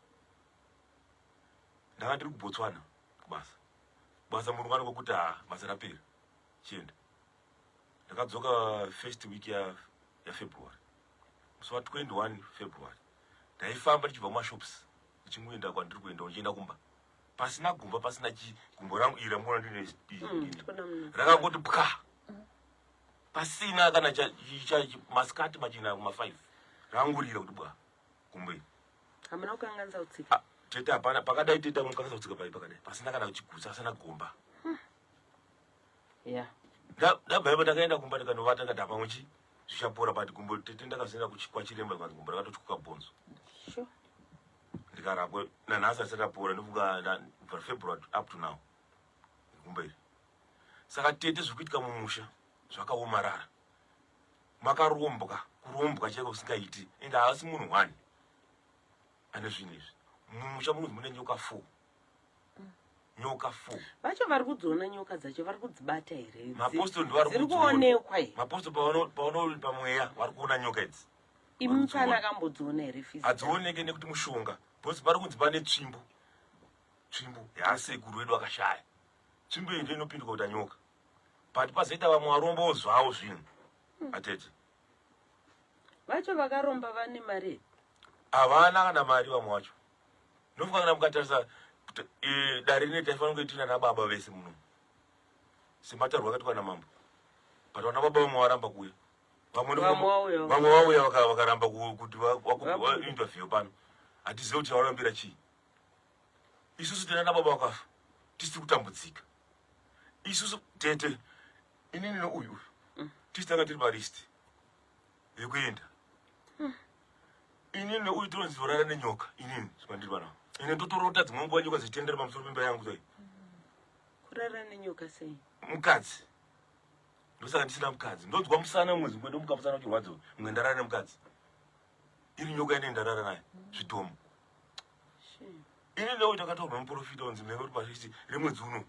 ndanga ndiri kubotswana kubasa basa murungu anongokuti ha basa rapera chienda ndakadzoka first week yafebruary musi wa 21 february ndaifamba ndichibva kumashops ndichingoenda kwandiri kuenda ndichienda kumba pasina gumba pasina chi gumbo rangu iri ramuona ndine mm, rakangoti pwa pasina kana masikati machina kuma 5 rangurira kuti bwa gumbo iri hamuna kukanganisa kutsika ah, tete hapana pakadai tete amukanganisa kutsika pai pakadai pasina kana chigutsa pasina gomba hmm. yeah ndabva ipo ndakaenda kumba ndikanovata ndikati hapamwe chi zvichapora but gumbo tete ndakazoenda kwachiremba ndikati gumbo rakatotyoka bhonzo sure ndikarapwa nanhasi asati apora ndofunga kubva february up to now gumbo iri saka tete zviri kuitika mumusha zvakaomarara makarombwa kurombwa chaiko kusingaiti ende haasi munhu one ane zvinhu izvi mumusha munonzi mune nyoka four nyoka four vacho vari kudziona nyoka dzacho vari kudzibata here mapostori ndivari kuonekwa here mapostori pavanori pamweya vari kuona nyoka idzi imi pane akambodziona here hadzioneke nekuti mushonga because pari kunzi pane tsvimbo tsvimbo yaasekuru wedu akashaya tsvimbo iyi ndiyo inopinduka kuita nyoka but pazoita vamwe varombowo zvavo zvinhu hmm. atete vacho vakaromba vane mari havana kana mari vamwe vacho ndofunga kana mukatarisa e, dare rine taifanira kunge tina nababa vese muno sematarwa akatwa namambo but vana baba vamwe varamba kuuya vamwe vauya vakaramba kuti vainterview pano hatizive kuti chavarambira chii isusu tina nababa vakafa tisiri kutambudzika isusu tete inini nouyu uyu mm. tisi tanga tiri palist yekuenda mm. inini neuyu tinonzi torara nenyoka inini zvandiri panapa Ine ndotorota dzimwe nguva nyoka dzichitendera pamusoro pemba yangu kudai. Kurara nenyoka sei? Mukadzi. Ndosaka ndisina mukadzi. Ndonzwa musana mwedzi mumwe ndomuka musana uchirwadza mumwe ndarara nemukadzi. Iri nyoka ine ndarara nayo zvidhomo. Ini ndoo takatorwa muprofita unzi mhenge kuti pazvisi remwedzi uno.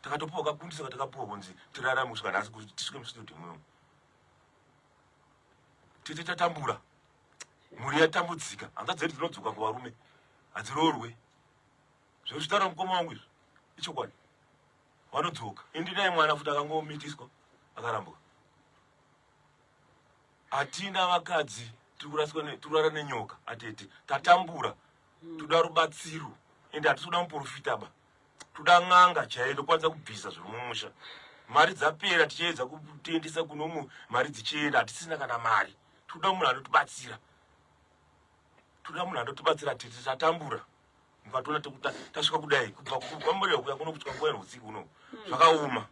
Takatopuwa kakundisa katakapuwa kunzi tirarame kusvika nhasi kuti tisvike mustudio muno. Tete tatambura. Mhuri yatambudzika. Hanzvadzi dzedu dzinodzoka kuvarume. Hadziroorwe. Zvekuzvitaura mukoma wangu izvi. Ichokwadi. Vanodzoka. Ini ndinaye mwana futi akangomitiswa akarambwa. Hatina vakadzi tiri kuraswa tiri kurara nenyoka atete. Tatambura. Toda rubatsiro. Ende hatisi kuda muprofita ba. Toda n'anga chaiyo inokwanisa kubvisa zviri mumusha. Mari dzapera tichiedza kutendesa kunomu mari dzichienda hatisina kana mari. Toda munhu anotibatsira. Toda munhu anotibatsira tete tatambura. Mukatoona tasvika kudai kubva kwamurehwa kuya kuno kusvika nguva yehusiku uno. Zvakaoma.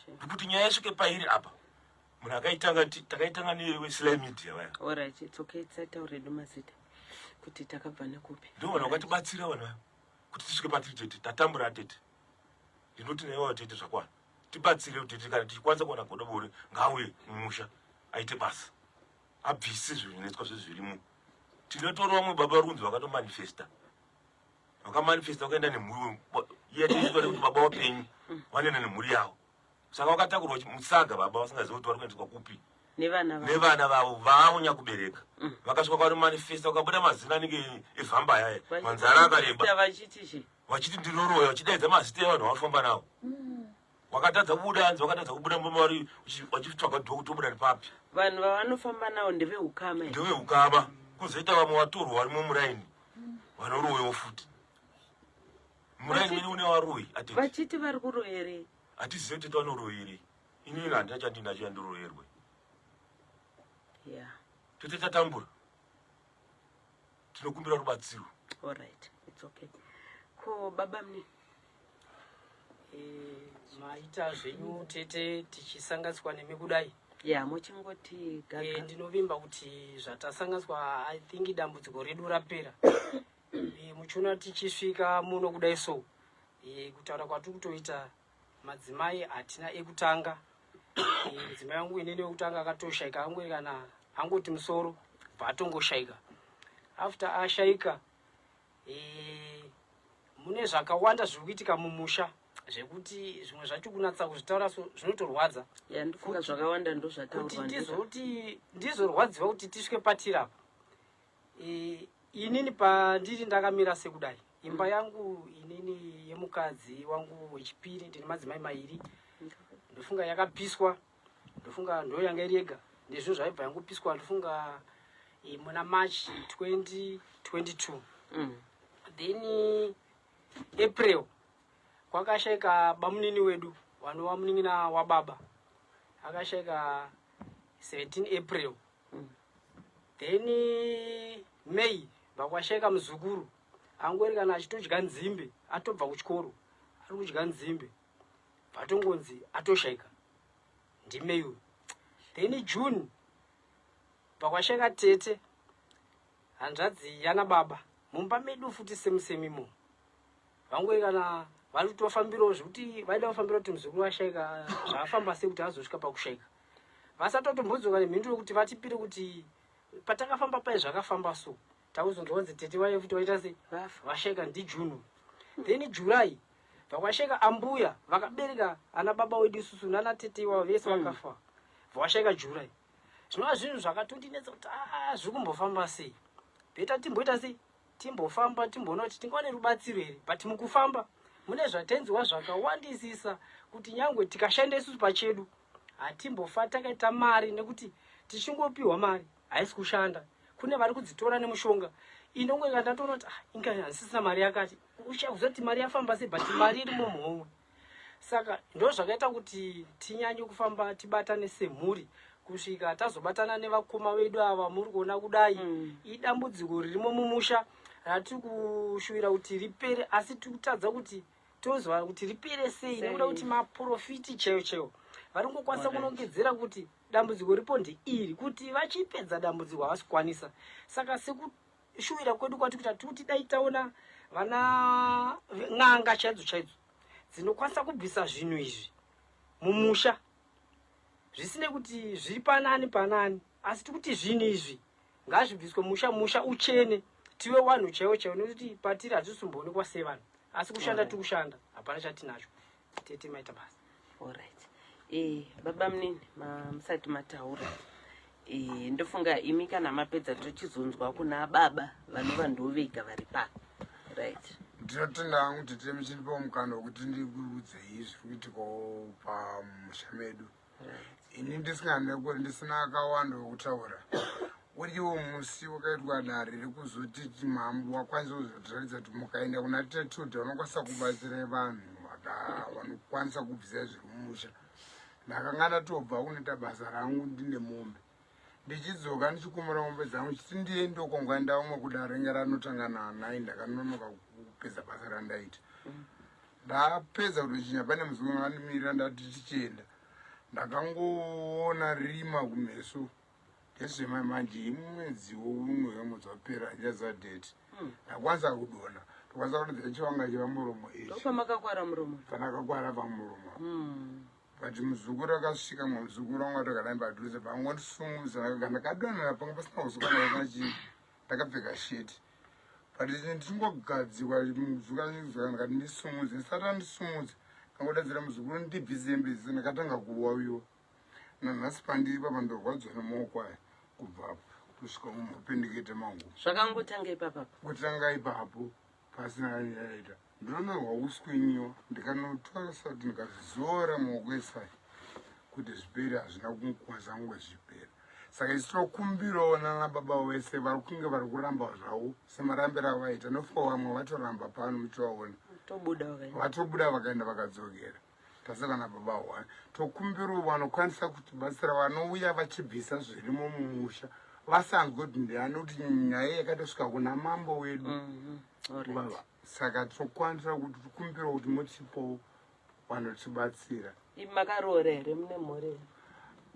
Ndikuti nyaya yasvike pairi apa. Munhu akaitanga takaitanga neSly Media vaya. Alright, it's okay. Tisataure hedu mazita kuti takabva nekupi. Ndivo vanhu vakatibatsira vanhu vaya kuti tisvike patiri tete. Tatambura tete. Ndinoti naiwawo tete zvakwana. Tibatsire tete kana tichikwanisa kuwana godobori ngauye mumusha aite basa. Abvise zvinetswa zvezvirimo. Tinotora vamwe baba vari kunzi vakatomanifesta. Vakamanifesta vakaenda nemhuri iye tiitwa nekuti baba wapenyu vanoenda nemhuri yavo. Saka vakatakurwa musaga baba vasingazivi kuti vari kuendeswa kupi. Nevana vavo vavo nyakubereka. Vakasvika kwanomanifesta vakabuda mazina anenge evhamba yaya. Manzara akareba. Vachiti ndinoroya vachidaidza mazita evanhu vavafamba navo. Wakatadza kubuda hanzi wakatadza kubuda mumba vari vachitsvaga dhoku tobuda nepapi. Vanhu vavanofamba navo ndevehukama. Ndevehukama. Kuzoita vamwe vatorwa varimo muraini. Vanoroyewo futi. Muraini mene une varoyi. Vachiti vari kuroyerei? Hatizive kuti vanoroyerei. Inini handina chandinacho yandoroyerwe. Yeah. Tete tatambura. Tinokumbira rubatsiro. All right. It's okay. Ko baba mni? Maita zvenyu tete tichisanganiswa nemi kudai. Yeah, muchingoti gaga. Ndinovimba kuti zvatasanganiswa I think dambudziko redu rapera. Muchiona tichisvika muno kudai so. Kutaura kwatiri kutoita madzimai hatina ekutanga. Mudzimai wangu inini wekutanga akatoshaika angori kana angoti musoro bva atongoshaika. After ashaika mune zvakawanda zviri kuitika mumusha zvekuti zvimwe zvacho kunatsa kuzvitaura so zvinotorwadza. Yeah, ndofunga zvakawanda ndozvataurwa. Kuti ndizoti ndizorwadziwa kuti tisvike patiri apa. Inini pandiri ndakamira sekudai. Imba yangu inini yemukadzi wangu wechipiri ndine madzimai mairi. Ndofunga yakapiswa. Ndofunga ndo yanga iri yega. Ndizvo zvaibva yangopiswa ndofunga muna March 2022. Then April kwakashaika bamunini wedu vanova munin'ina wababa. Akashaika 17 April. Then May vakwashaika muzukuru angori kana achitodya nzimbe atobva kuchikoro ari kudya nzimbe vatongonzi atoshaika ndiMay uyu. Then June pakwashaika tete hanzvadzi yana baba mumba medu futi semusemimo vangori kana vari kutofambirawo zvekuti vaida kufambira kuti muzukuru ashaika zvafamba sei kuti azosvika pakushaika vasatotombodzoka nemhinduro kuti vatipire kuti patakafamba pai zvakafamba so takuzonzwa kunzi tete vaye futi vaita sei vashaika ndiJune. Then July vakwashaika ambuya vakabereka ana baba wedu isusu nana tete iwavo vese vakafa vashaika July. Zvinova zvinhu zvakatondinetsa kuti zviri kumbofamba sei. Beta timboita sei timbofamba timboona kuti tingawane rubatsiro here, but mukufamba mune zvatenzwa zvakawandisisa kuti nyangwe tikashanda isusu pachedu hatimbofa takaita mari nekuti tichingopiwa mari haisi kushanda. Kune vari kudzitora nemushonga inongo ikandatoona kuti inga handisisina mari yakati uchakuziva kuti mari yafamba sei, but mari irimo muhomwe. Saka ndo zvakaita kuti tinyanye kufamba tibatane semhuri kusvika tazobatana nevakoma vedu ava muri kuona kudai. Idambudziko ririmo mumusha ratiri kushuvira kuti ripere, asi tiri kutadza kuti toziva kuti ripere sei nekuda kuti maprofiti chaiyo chaiyo vari kungokwanisa kunongedzera kuti dambudziko ripo ndeiri, kuti vachipedza dambudziko havasi kukwanisa. Saka Sekushuwira kwedu kwati kuita tikuti dai taona vana n'anga chaidzo chaidzo dzinokwanisa kubvisa zvinhu izvi mumusha zvisinei kuti zviri panani panani asi tikuti zvinhu izvi ngazvibviswe musha musha uchene tive wanhu chaiwo chaiwo nekuti patiri hatisumboonekwa sevanhu asi kushanda tiri kushanda hapana chatinacho tete maita basa Alright. Eh, baba munini musati mataura eh, ndofunga imi kana mapedza tochizonzwa kuna baba vanova ndovega vari pano right ndinotenda hangu tete muchindipawo mukana wekuti ndikuudzei zviri kuitikawo pamusha medu ini ndisinganekuri ndisina akawanda wekutaura uriwo musi wakaitwa dare rekuzoti mambo wakwanisa kuzotiratidza kuti mukaenda kuna tetuda unokwanisa kubatsira vanhu vanokwanisa kubvisa zviri mumusha ndakanga ndatobva kunoita basa rangu ndine mombe ndichidzoka ndichikumura mombe dzangu chiti ndiye ndokongaenda umwe kudare ringe ranotanga nanai ndakanonoka kupedza basa randaita ndapedza kutochinja pane muzukuru andimirira ndati tichienda ndakangoona rima kumeso ndezvemai manje imwedzi umwe wemwedzi wapera handichaziva date hmm. ndakwanisa kudona ndokwanisa kudonza chivanga chepamuromo ichipamakakwara muromo pandakakwara pamuromo hmm. but muzukuru akasvika mwe muzukuru wangu atogara padhuze pangondisumudza ndakadonhera panga pasina kusukana pasina chii ndakapfeka sheti but ndichingogadzikwa muzukuru achidzoka ndikati ndisumudze ndisati andisumudza ndangodadzira muzukuru ndibvise hembe dzese ndakatanga kuwawiwa nanhasi pandiri papa ndorwadzwa nemaoko aya kubva apo kusvika mumapendekete mangu zvakangotanga ipapapa kutanga ipapo pasina yaita ndinonorwa uswinyiwa ndikanotora sauti ndikazvizora maoko esai kuti zvipere hazvina kukwanisa kunge zvichipera saka isu tinokumbirawo nana baba wese vari kunge vari kuramba zvavo semarambiro avaita nofuka vamwe vatoramba pano muchivaona vatobuda vakaenda vakadzokera tasaka nababa one tokumbirawo vanokwanisa kutibatsira vanouya vachibvisa zvirimo mumusha vasanzwe kuti ndiani kuti nyaya yakatosvika kuna mambo wedu mm -hmm. saka tokwanisa kuti tikumbirawo kuti mutipowo vanotibatsira makaroora here mune mhuri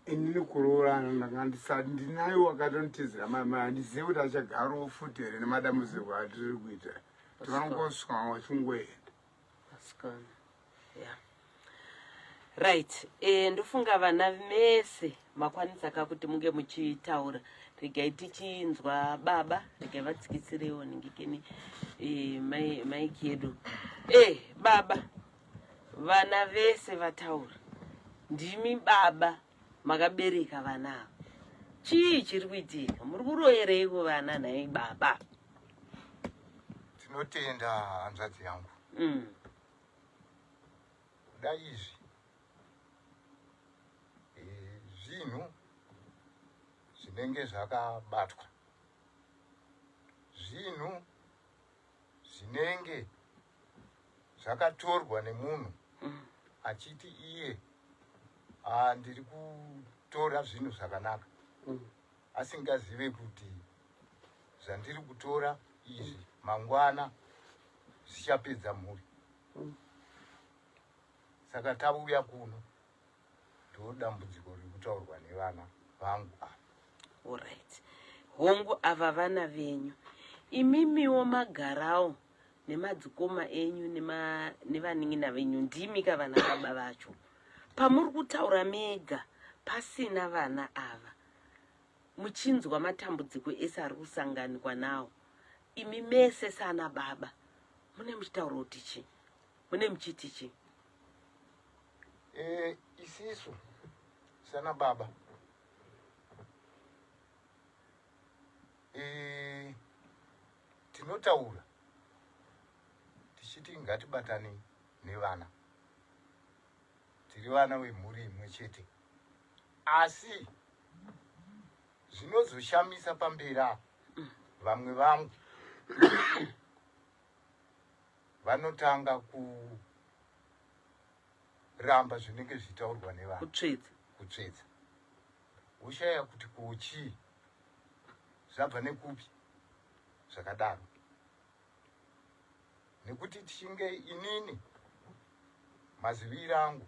inini kuroorana ndanga ndisati ndinayo wakatonditizira mai mai handizivi kuti achagarawo futi here nemadambudziko atiri kuita tivanongosvika vachingoenda asikana yeah. right e, ndofunga vana mese makwanisa ka kuti munge muchitaura regai tichinzwa baba regai vatsikitsirewo ningikeni e, mai, maiki yedu e, baba vana vese vataura ndimi baba makabereka vana ava chii chiri kuitika muri kuroyereiko vana nhai baba Tinotenda hanzvadzi yangu. Mm. Kuda izvi eh, zvinhu zvinenge zvakabatwa, zvinhu zvinenge zvakatorwa nemunhu mm. achiti iye ah, ndiri kutora zvinhu zvakanaka mm. asingazive kuti zvandiri kutora izvi mangwana zvichapedza mhuri saka tauya kuno ndo dambudziko riri kutaurwa nevana vangu ava orit hongu ava vana venyu imimiwo magarawo nemadzikoma enyu nevanin'ina venyu ndimi ka vana baba vacho pamuri kutaura mega pasina vana ava muchinzwa matambudziko ese ari kusanganikwa nawo imi mese sana baba mune muchitaura kuti chii mune muchiti chii e, isisu sana baba e, tinotaura tichiti ngatibatanei nevana tiri vana vemhuri imwe chete asi zvinozoshamisa pamberi apa vamwe vangu vanotanga kuramba zvinenge zvichitaurwa nevanhu kutsvedza kutsvedza woshaya kuti kochii zvabva nekupi zvakadaro nekuti tichinge inini maziviro angu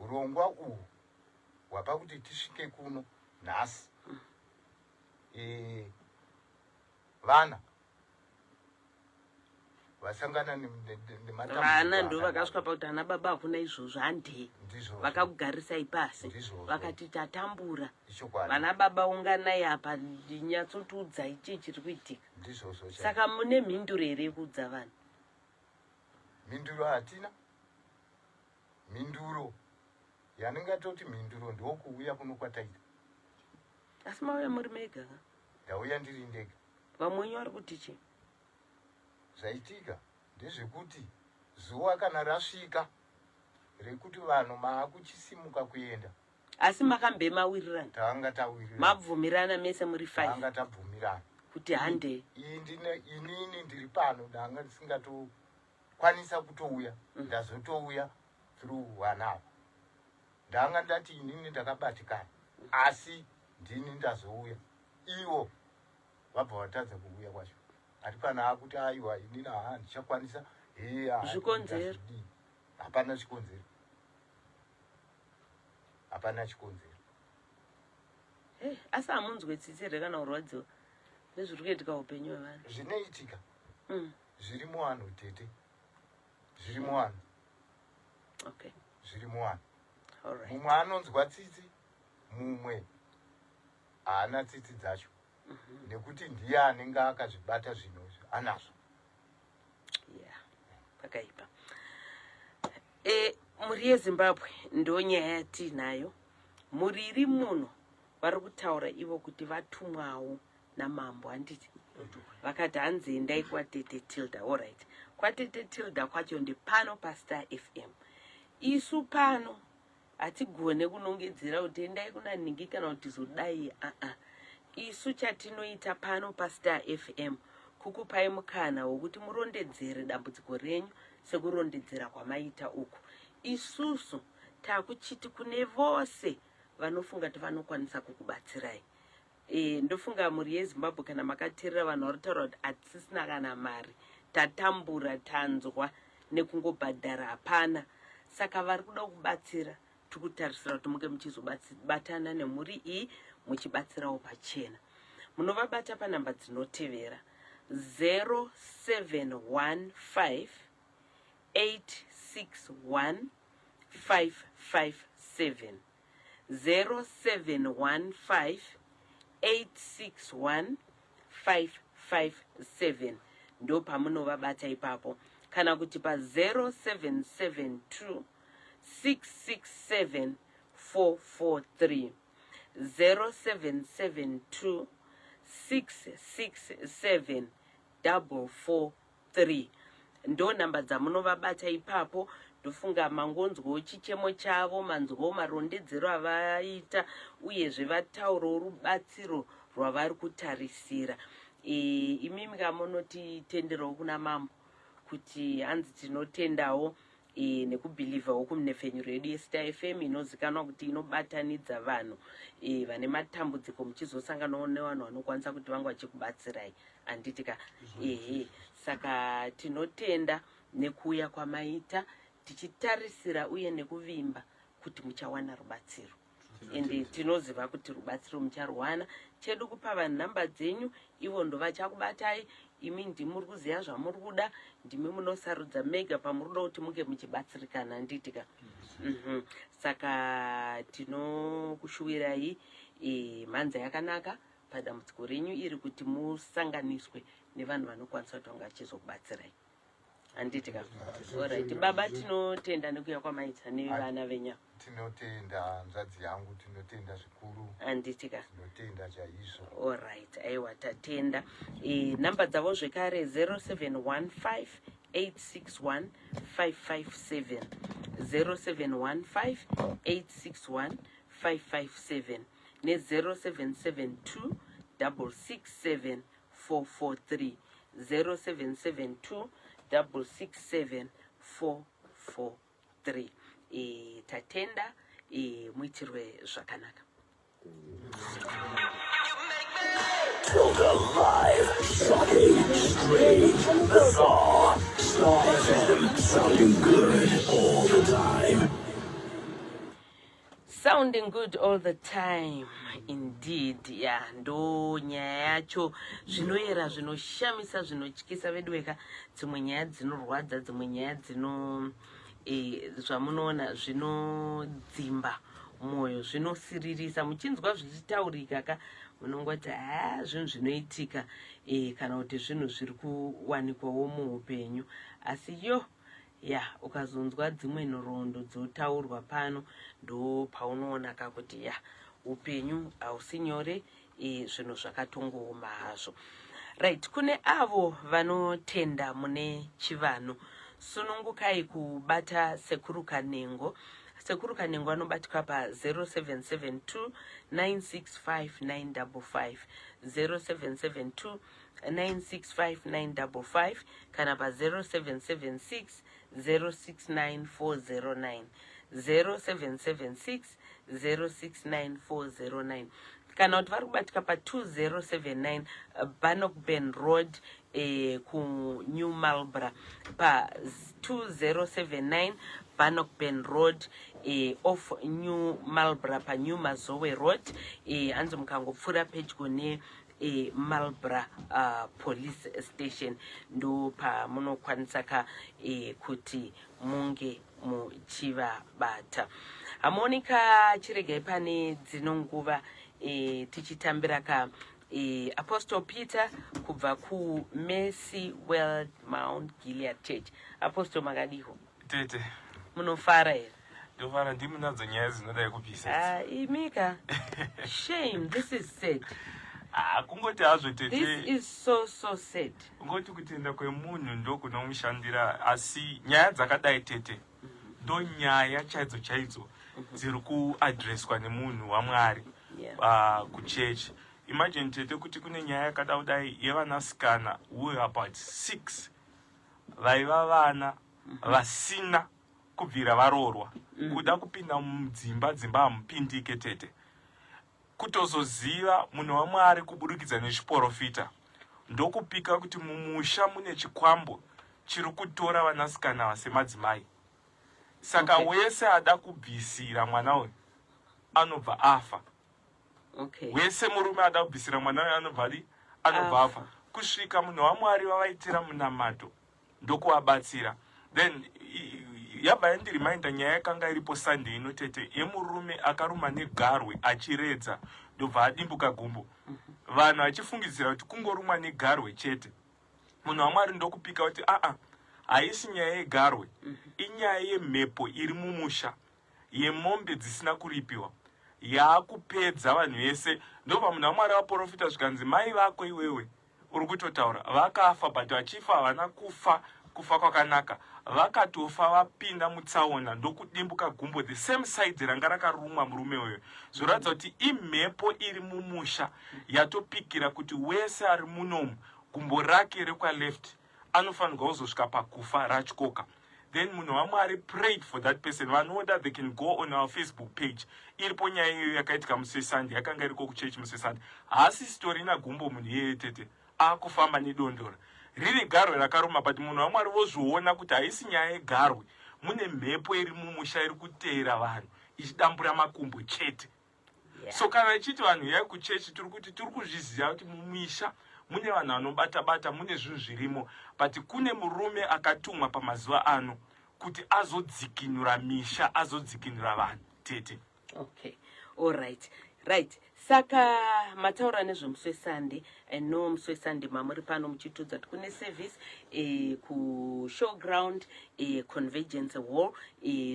urongwa uhu hwapa kuti tisvike kuno nhasi e, Vana vasangana nematambudziko. Vana ndo vakasvika pakuti ana baba hakuna izvozvo handei. Vakakugarisai pasi vakati tatambura. Vana baba unganai apa nyatsotiudzai chii chiri kuitika. Saka mune mhinduro here yekuudza vanhu? Mhinduro hatina. Mhinduro yaningatoti mhinduro ndokuuya kuno kwataita. Asi mauya muri mega ka? Ndauya ndiri ndega. Vamwe wenyu vari kuti chii? Zvaitika ndezvekuti zuva kana rasvika rekuti vanhu maakuchisimuka kuenda. Asi makambe mawirirana? Tanga tawirirana. Mabvumirana mese muri five? Tanga tabvumirana. Kuti handei. Inini ndiri pano ndanga ndisingatokwanisa kutouya. Ndazotouya through vana ava. Ndanga ndati inini ndakabatikana asi ndini ndazouya ivo vabva vatadza kuuya kwacho ati pana akuti aiwa inini haa ndichakwanisa zvikonzero hapana chikonzero hapana chikonzero hey, asi hamunzwe tsitsi here kana kurwadziwa nezviri kuitika upenyu hwevanhu zvinoitika zviri muvanhu tete zviri muvanhu okay. zviri muvanhu mumwe anonzwa tsitsi mumwe haana tsitsi dzacho nekuti ndiye anenge akazvibata zvinhu izvi anazvo yeah pakaipa e, mhuri yezimbabwe ndonyaya yatiinayo mhuri iri muno vari kutaura ivo kuti vatumwawo namambo handiti vakati hanzi endai kwatete tilda allright kwatete tilda kwacho ndipano pastar fm isu pano Hatigone kunongedzera kuti endai kuna nhingi kana kuti zodai aa. Isu chatinoita pano paStar FM kukupai mukana wokuti murondedzere dambudziko renyu sekurondedzera kwamaita uku. Isusu takuchiti kune vose vanofunga kuti vanokwanisa kukubatsirai. E, ndofunga mhuri yezimbabwe kana makateerera vanhu vari kutaura kuti hatisisina kana mari tatambura tanzwa nekungobhadhara hapana saka vari kuda kubatsira tiri kutarisira kuti munge muchizobatana nemhuri iyi muchibatsirawo pachena munovabata panhamba dzinotevera 0715 861 557 0715 861 557 ndopamunovabata ipapo kana kuti pa 0772 667 443 0772 667 443 3 ndo nhamba dzamunovabata ipapo ndofunga mangonzwawo chichemo chavo manzwawo marondedzero avaita uyezve vataurawo rubatsiro rwavari kutarisira e, imimi ka munotitenderawo kuna mambo kuti hanzi tinotendawo e, nekubhilivhawo kumnepfenyuro yedu yestar fm inozikanwa kuti inobatanidza vanhu e, vane matambudziko muchizosanganawo nevanhu vanokwanisa kuti vange vachikubatsirai handiti ka ehe saka tinotenda nekuuya kwamaita tichitarisira uye nekuvimba kuti muchawana rubatsiro ende tinoziva kuti rubatsiro mucharuwana chedu kupa vanhu nhamba dzenyu ivo ndovachakubatai imi ndimuri kuziva zvamuri kuda ndimi munosarudza mega pamuri kuda kuti munge muchibatsirikana handiti ka Saka tinokushuwirai e, mhanza yakanaka padambudziko renyu iri kuti musanganiswe nevanhu vanokwanisa kuti vanga vachizokubatsirai handiti ka orit baba tinotenda nekuya kwamaita nevana venya tinotenda hanzvadzi yangu tinotenda zvikuru handiti ka tinotenda chaizvo orit aiwa tatenda e, namba dzavo zvekare 0715 861 557 0715 861 557 ne 0772 667 443 0772 667 443 e, tatenda e, muitirwe zvakanaka Tilda Live, shocking, strange, bizarre, Star FM, sounding good all the time. Sounding good all the time indeed. Ya, ndo nyaya yacho, zvinoyera, zvinoshamisa, zvinotyisa veduweka. Dzimwe nyaya dzinorwadza, dzimwe nyaya dzino zvamunoona zvinodzimba mwoyo, zvinosiririsa. Muchinzwa zvichitaurika ka, munongoti ha, zvinhu zvinoitika kana kuti zvinhu zviri kuwanikwawo muupenyu. Asi yo ya, ukazonzwa dzimwe nhoroondo dzotaurwa pano, ndo paunoona ka kuti ya, upenyu hausi nyore, zvinhu zvakatongooma hazvo. Right, kune avo vanotenda mune chivanhu, sunungukai kubata Sekuru Kanengo. Sekuru Kanengo anobatikwa pa0772 965 955, 0772 965955, kana pa0776 069409, 0776 069409, kana kuti vari kubatika pa2079 Bannockburn Road, kuNew Marlborough, pa2079 Bannockburn Road, off New Marlborough, paNew Mazowe Road. Hanzi mukangopfuura pedyo ne Marlborough Police Station, ndo pamunokwanisa ka kuti munge muchivabata. Hamuonika, chiregai pane dzino nguva tichitambira ka Apostle Peter kubva kuMercy World Mount Gilead Church. Apostle, makadiho? Tete. Munofara here? Ndofara, ndimi nadzo nyaya dzinodai kupisa. Ah, imika, shame, this is sad. Ah, kungoti hazvo tete. This is so so sad. Kungoti kutenda kwemunhu ndo kunomushandira, asi nyaya dzakadai tete, ndo nyaya chaidzo chaidzo dziri kuadreswa nemunhu waMwari kuchechi. Imagine tete, kuti kune nyaya yakada kudai yevanasikana who were about six, vaiva vana vasina kubvira varoorwa, kuda kupinda mudzimba, dzimba hamupindike tete. Kutozoziva munhu waMwari kuburikidza nechiporofita, ndokupika kuti mumusha mune chikwambo chiri kutora vanasikana vasemadzimai. Saka wese ada kubvisira mwana uyu anobva afa. Wese murume ada kubvisira mwana uyu anobva adi anobva afa, kusvika munhu waMwari vavaitira munamato ndokuvabatsira. Then yabva yandirimainda nyaya yakanga iripo Sunday ino tete, yemurume akaruma negarwe achiredza, ndobva adimbuka gumbo. Vanhu vachifungidzira kuti kungorumwa negarwe chete. Munhu waMwari ndokupika kuti aa, haisi nyaya yegarwe, inyaya yemhepo iri mumusha, yemombe dzisina kuripiwa yaakupedza vanhu vese. Ndobva munhu waMwari vaprofita, zvikanzi, "Mai vako iwewe uri kutotaura vakafa, but vachifa havana kufa kufa kwakanaka, vakatofa vapinda mutsaona, ndokudimbuka gumbo the same side ranga rakarumwa murume uyo." Zvoratidza kuti imhepo iri mumusha yatopikira kuti wese ari munomu gumbo rake rekwaleft anofanirwa kuzosvika pakufa ratyoka. Then munhu waMwari prayed for that person. Vanoda, they can go on our Facebook page, iripo nyaya iyoyo yakaitika musi weSunday, yakanga iriko kuchechi musi weSunday. Haasi sitorina gumbo munhu iyeye tete, akufamba nedondora riri garwe rakaruma, but munhu waMwari vozviona kuti haisi nyaya yegarwe, mune mhepo iri mumusha iri kuteera vanhu ichidambura makumbo chete. So kana ichiti vanhu yai kuchechi, tiri kuti tiri kuzviziva kuti mumisha mune vanhu vanobata bata, mune zvinhu zvirimo, but kune murume akatumwa pamazuva ano kuti azodzikinura misha, azodzikinura vanhu tete. Okay, alright, right. Saka mataura nezvemusi weSunday. No, musi weSunday mamuri pano muchitudza kuti kune service kuShowground, Convergence Hall.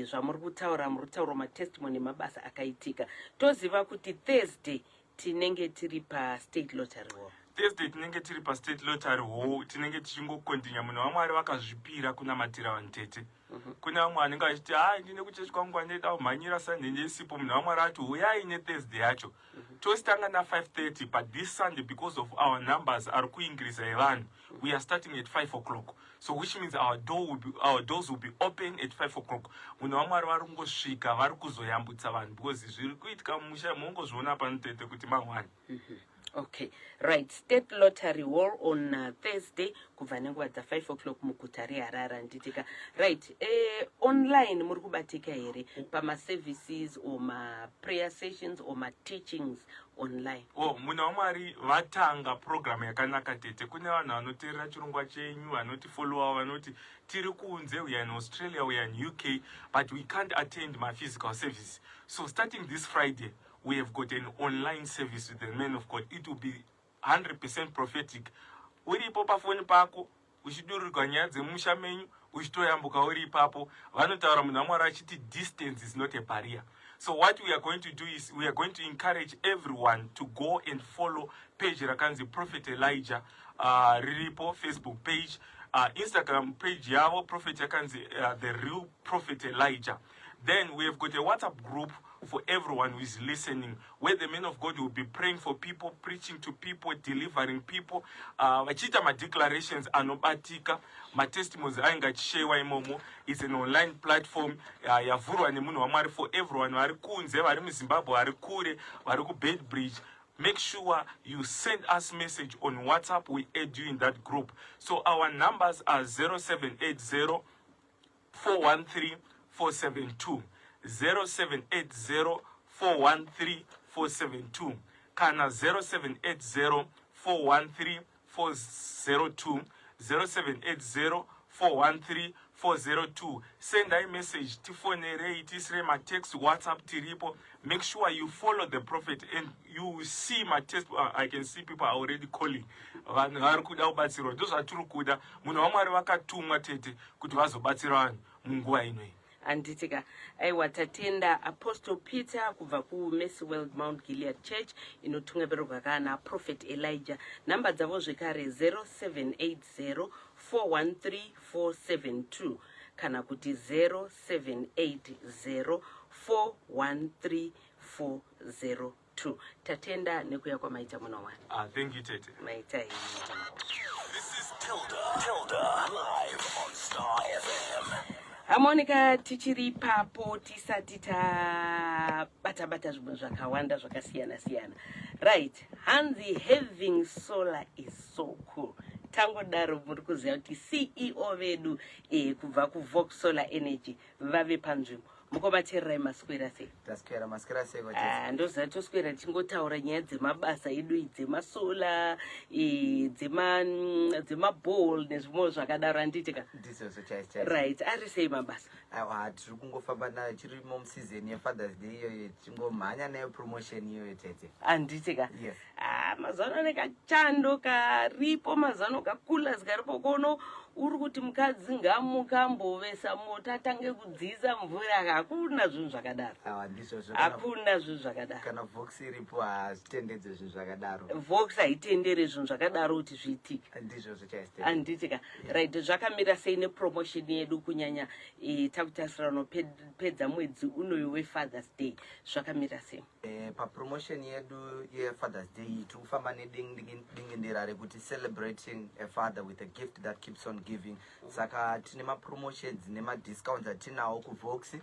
Zvamuri kutaura, muri kutaura matestimony emabasa akaitika. Toziva kuti Thursday tinenge tiri paState Lottery Hall. Thursday tinenge tiri paState Lottery Hall, tinenge tichingokontinya. Munhu waMwari vakazvipira kunamatira vanhu tete. Kune vamwe vanenge vachiti, "Hai, ndine kuchechi kwangu kwandoida kumhanyira Sunday ndesipo." Munhu waMwari ati uyai neThursday yacho. Tositanga na5:30, but this Sunday, because of our numbers ari kuincreasa evanhu, we are starting at 5 o'clock, so which means our doors will be open at 5 o'clock. Munhu waMwari vari kungosvika, vari kuzoyambutsa vanhu, because zviri kuitika mumusha mungozviona pano tete kuti mangwani. Okay, right. State Lottery Hall on Thursday kubva nenguva dza 5 o'clock muguta reHarare handitika. Right, online muri kubatika here pamaservices or maprayer sessions or mateachings online? Oh, munhu waMwari vatanga program yakanaka tete. Kune vanhu vanoteerera chirongwa chenyu, vanotifollowa, vanoti tiri kunze, we are in Australia, we are in UK, but we can't attend my physical service. So starting this Friday, we have got an online service with the man of God. It will be 100% prophetic. Uripo pafoni pako uchidururirwa nyaya dzemusha menyu uchitoyambuka uri ipapo. Vanotaura munhu waMwari achiti distance is not a barrier. So what we are going to do is we are going to encourage everyone to go and follow page rakanzi Prophet Elijah, riripo Facebook page, Instagram page yavo Prophet yakanzi The Real Prophet Elijah. Then we have got a WhatsApp group for everyone who is listening, where the men of God will be praying for people, preaching to people, delivering people, vachiita madeclarations anobatika, matestimonies ainge achishewa imomo. It's an online platform yavhurwa nemunhu waMwari for everyone vari kunze, vari muZimbabwe, vari kure, vari kuBeitbridge. Make sure you send us message on WhatsApp. We add you in that group. So our numbers are 0780 413 472, 0780 413 472, kana 0780 413 402, 0780 413 402. Sendai message, tifonerei, tiisirei matext, WhatsApp tiripo. Make sure you follow the prophet and you will see my test. I can see people are already calling. Vanhu vari kuda kubatsirwa, ndozvatiri kuda. Munhu waMwari vakatumwa tete kuti vazobatsira vanhu munguva inoyi. Handitika. Aiwa, tatenda Apostle Peter kubva kuMercy World Mount Gilead Church inotungamirirwa kana Prophet Elijah. Nhamba dzavo zvekare 0780 413 472 kana kuti 0780 413 402. Tatenda nekuya kwamaita muno wani. Ah, thank you tete. Maita iyi. This is Tilda. Tilda. Live on Star FM. Hamonica, tichiri ipapo tisati tabata bata zvimwe zvakawanda zvakasiyana siyana. Right, hanzi having solar is so cool. Tangodaro muri kuziva kuti CEO vedu kubva kuVox Solar Energy vave panzvimbo. Mukomatererai, maswera sei? Taswera, maswera sei? Ah, ndoziva toswera tichingotaura nyaya dzemabasa edu, dzemasolar, dzemaball nezvimwewo zvakadaro, handitika? Ndizvozvo chaizvo chaizvo. Right, ari sei mabasa? Aiwa, tiri kungofamba nayo, tirimo museason yeFathers Day iyoyo, tichingomhanya nayo promotion iyoyo tete. Handitika? Yes. Ah, mazuva ano nekachando karipo, mazuva ano kacoolers karipo kono, uri kuti mukadzi ngamuka ambovesa moto atange kudziisa mvura, hakuna zvinhu zvakadaro. Aiwa, ndizvozvo. Hakuna zvinhu zvakadaro. Kana Vox iripo hazvitendedze zvinhu zvakadaro. Vox haitendere zvinhu zvakadaro kuti zviitike. Ndizvozvo chaizvo. Handitika? Right, zvakamira sei nepromotion yedu, kunyanya takutarisira unopedza mwedzi unoyu weFathers Day? Zvakamira sei? Papromotion yedu yeFathers Day tiri kufamba nedingindira rekuti celebrating a father with a gift that keeps on giving. Saka tine mapromotions nemadiscounts atinawo kuVox,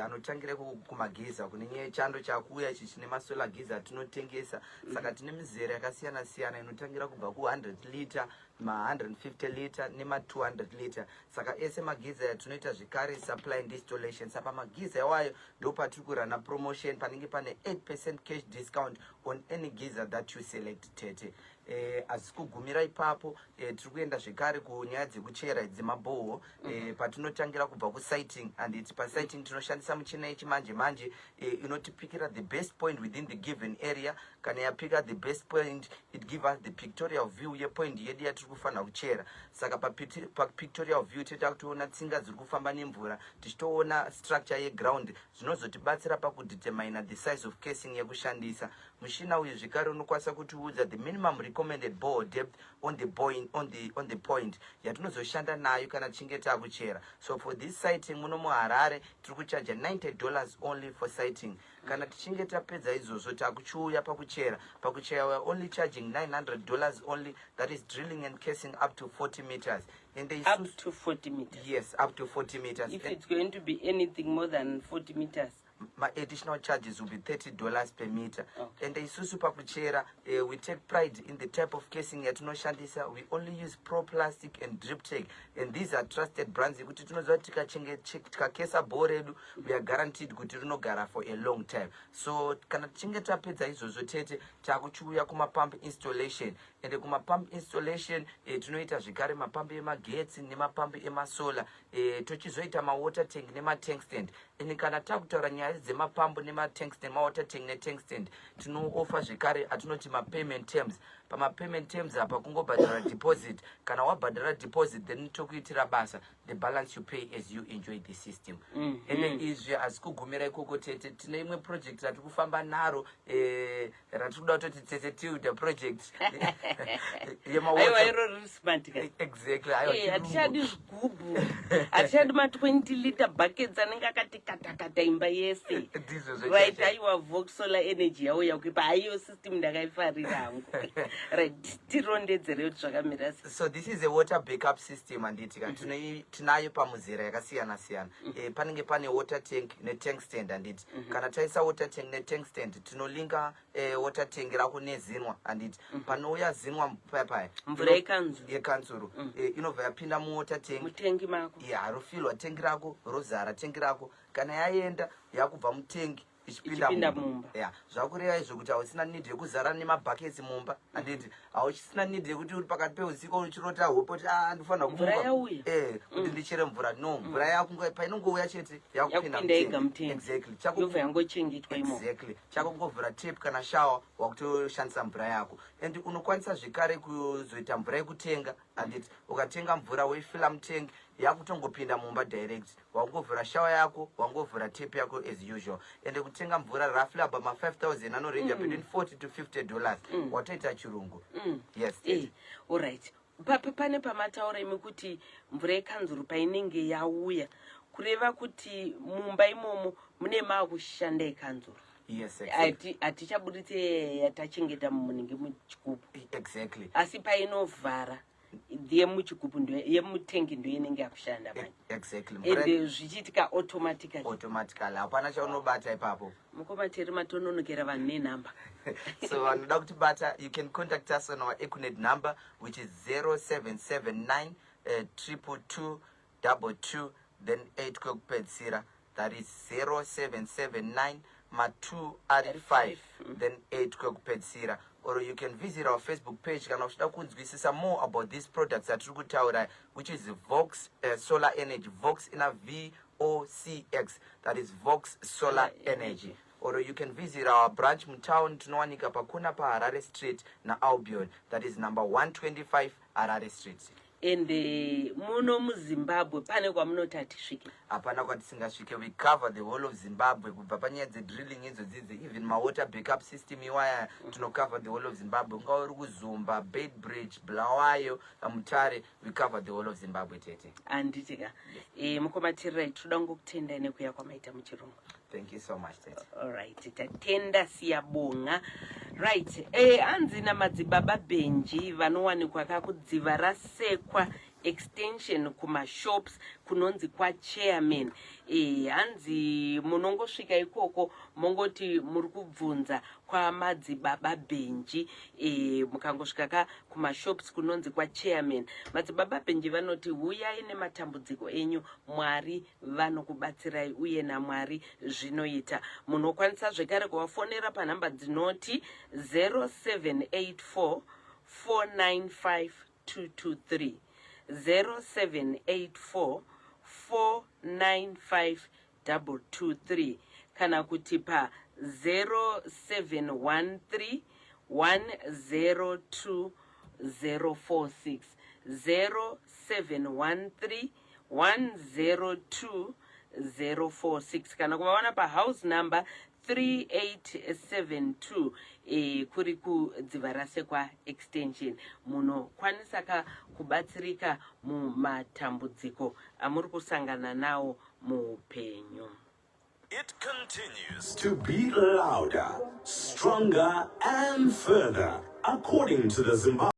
anotangira kumageyser. Kune nyaya yechando chakuuya ichi, chine masolar geyser atinotengesa. Saka tine mizera yakasiyana siyana inotangira kubva ku100 liter, ma150 liter nema200 liter. Saka ese mageyser tinoita zvekare supply and installation. Saka pamageyser iwayo ndo patiri kurana promotion, panenge pane 8% cash discount on any geyser that you select tete. Hazisi kugumira ipapo, tiri kuenda zvekare kunyaya dzekuchera dzemabhoho, patinotangira kubva kusighting, handiti? Pasighting tinoshandisa michina yechimanje manje inotipikira the best point within the given area. Kana yapika the best point, it give us the pictorial view yepoint yedu yatiri kufanira kuchera. Saka papictorial view toita kutoona tsinga dziri kufamba nemvura, tichitoona structure yeground, zvinozotibatsira pakudetermina the size of casing yekushandisa. Mushina uyu zvekare unokwanisa kutiudza the minimum recommended borehole depth on the point yatinozoshanda nayo kana tichinge takuchera. So for this sighting muno muHarare tiri kuchaja $90 only for sighting. Kana tichinge tapedza izvozvo, takuchiuya pakuchera. Pakuchera we are only charging $900 only, that is drilling and casing up to 40 meters. And Up to 40 meters? Yes, up to 40 meters. If it's going to be anything more than 40 meters? maadditional charges will be 30 dollars per meter okay. And isusu pakuchera uh, we take pride in the type of casing yatinoshandisa. We only use Pro Plastic and Drip Tech, and these are trusted brands yekuti tinoziva kuti tikakesa bho redu, we are guaranteed kuti rinogara for a long time. So kana tichinge tapedza izvozvo tete, takuchiuya kumapump installation. Ende kumapump installation tinoita zvekare mapambi emagetsi nemapambi emasolar, tochizoita mawater tank nematank stand. And kana takutaura nyaya dzemapambu nematanks nemawater tank netank stand, tinoofa zvekare atinoti mapayment terms. Pamapayment terms apa kungobhadhara deposit. Kana wabhadhara deposit, then tokuitira basa. The balance you pay as you enjoy the system. Ende izvi hasi kugumira ikoko tete. Tine imwe project ratiri kufamba naro, ratiri kuda kutoti Tete Tilda project. Aiwa, iro riri smart ka. Exactly, aiwa. Hatichadi zvigubhu, hatichadi ma20 liter buckets anenge akati katakata imba yese. Ndizvo. Right, aiwa, Vox Solar Energy yauya kuipa haiyo system, ndakaifarira hangu. Right, tirondedzere kuti zvakamira sei. So this is a water backup system, handiti ka? Tinayo pamuzera yakasiyana siyana. Panenge pane water tank netank stand, handiti? Kana taisa water tank netank stand, tinolinka water tank rako neZINWA, handiti? Panouya ZINWA paya paya, Mvura yekanzuru. Yekanzuru inobva yapinda muwater tank. Mutengi mako. Ya, rofilwa tengi rako, rozara tengi rako. Kana yaenda, yakubva mutengi ichipinda Ichipinda mumba. Mumba. Ya, zvakureva izvo kuti hausina need yekuzara nemabhaketsi mumba, handiti? Hauchisina need yekuti uri pakati peusiku uchirota hope kuti a ndifanira Mvura kumuka yauya. Kuti ndichere mvura. No, mvura yakungo painongouya chete yakupinda Yakupinda yega mutengi. mutengi. Exactly. Chako Yobva yangochengetwa imomo. Exactly, chako kungovhura tap kana shower, wakutoshandisa mvura yako. And unokwanisa zvekare kuzoita mvura yekutenga, handiti? Ukatenga mvura woifila mutengi, yakutongopinda mumba direct. Wangovhura shower yako, wangovhura tap yako as usual. Ende kutenga mvura roughly about ma5000 anorenja between 40 to 50 dollars, watoita chirungu. Yes. Alright, pane pamataura imi kuti mvura yekanzuru painenge yauya, kureva kuti mumba imomo mune maakushanda yekanzuru? Yes, exactly. Hatichabuditse yatachengeta munenge muchigubhu. Exactly. Asi painovhara, yemuchigubhu yemutengi ndo inenge yakushanda manje. Exactly. Ende zvichiitika automatically. Automatically, hapana chaunobata ipapo. Mukoma Teri, matononokera vanhu nenhamba. So vanoda kutibata, you can contact us on our Econet number, which is 0779 222 22 then 8 kwekupedzisira. That is 0779 ma2 ari 5 then 8 kwekupedzisira. Or you can visit our Facebook page kana uchida kunzwisisa more about these products atiri kutaura, which is Vox Solar Energy. Vox ina VOCX, that is Vox Solar Energy. Or you can visit our branch mutown. Tinowanika pakona paHarare Street naAlbion, that is number 125 Harare Street. Ende muno muZimbabwe pane kwamunoti hatisvike? Hapana kwatisingasvike. We cover the whole of Zimbabwe, kubva panyaya dzedrilling idzodzidzi, even mawater backup system iwaya, tinocover the whole of Zimbabwe. Ungava uri kuZumba, Beitbridge, Bulawayo, Mutare, we cover the whole of Zimbabwe, tete. Handiti ka? Mukoma Tirirai, tinoda kungokutendai nekuya kwamaita muchirungu. Thank you so much, tete. Alright, tatenda, siyabonga. Right, anzi namadzibaba Benji vanowanikwa kakudziva rasekwa extension, kumashops kunonzi kwachairman. Hanzi munongosvika ikoko mongoti muri kubvunza kwamadzibaba Benji. Mukangosvika ka kumashops kunonzi kwachairman, madzibaba Benji vanoti huyai nematambudziko enyu, Mwari vanokubatsirai uye naMwari zvinoita. Munokwanisa zvekare kuvafonera panhamba dzinoti 0784 495 223, 0784 495 223, kana kuti pa 0713 102 046, 0713 102 046, kana kuvawana pahouse number 3872, kuri kudziva rasekwa extension. Munokwanisa ka kubatsirika mumatambudziko amuri kusangana nawo muupenyu. It continues to be louder, stronger, and further, according to the Zimbabwe.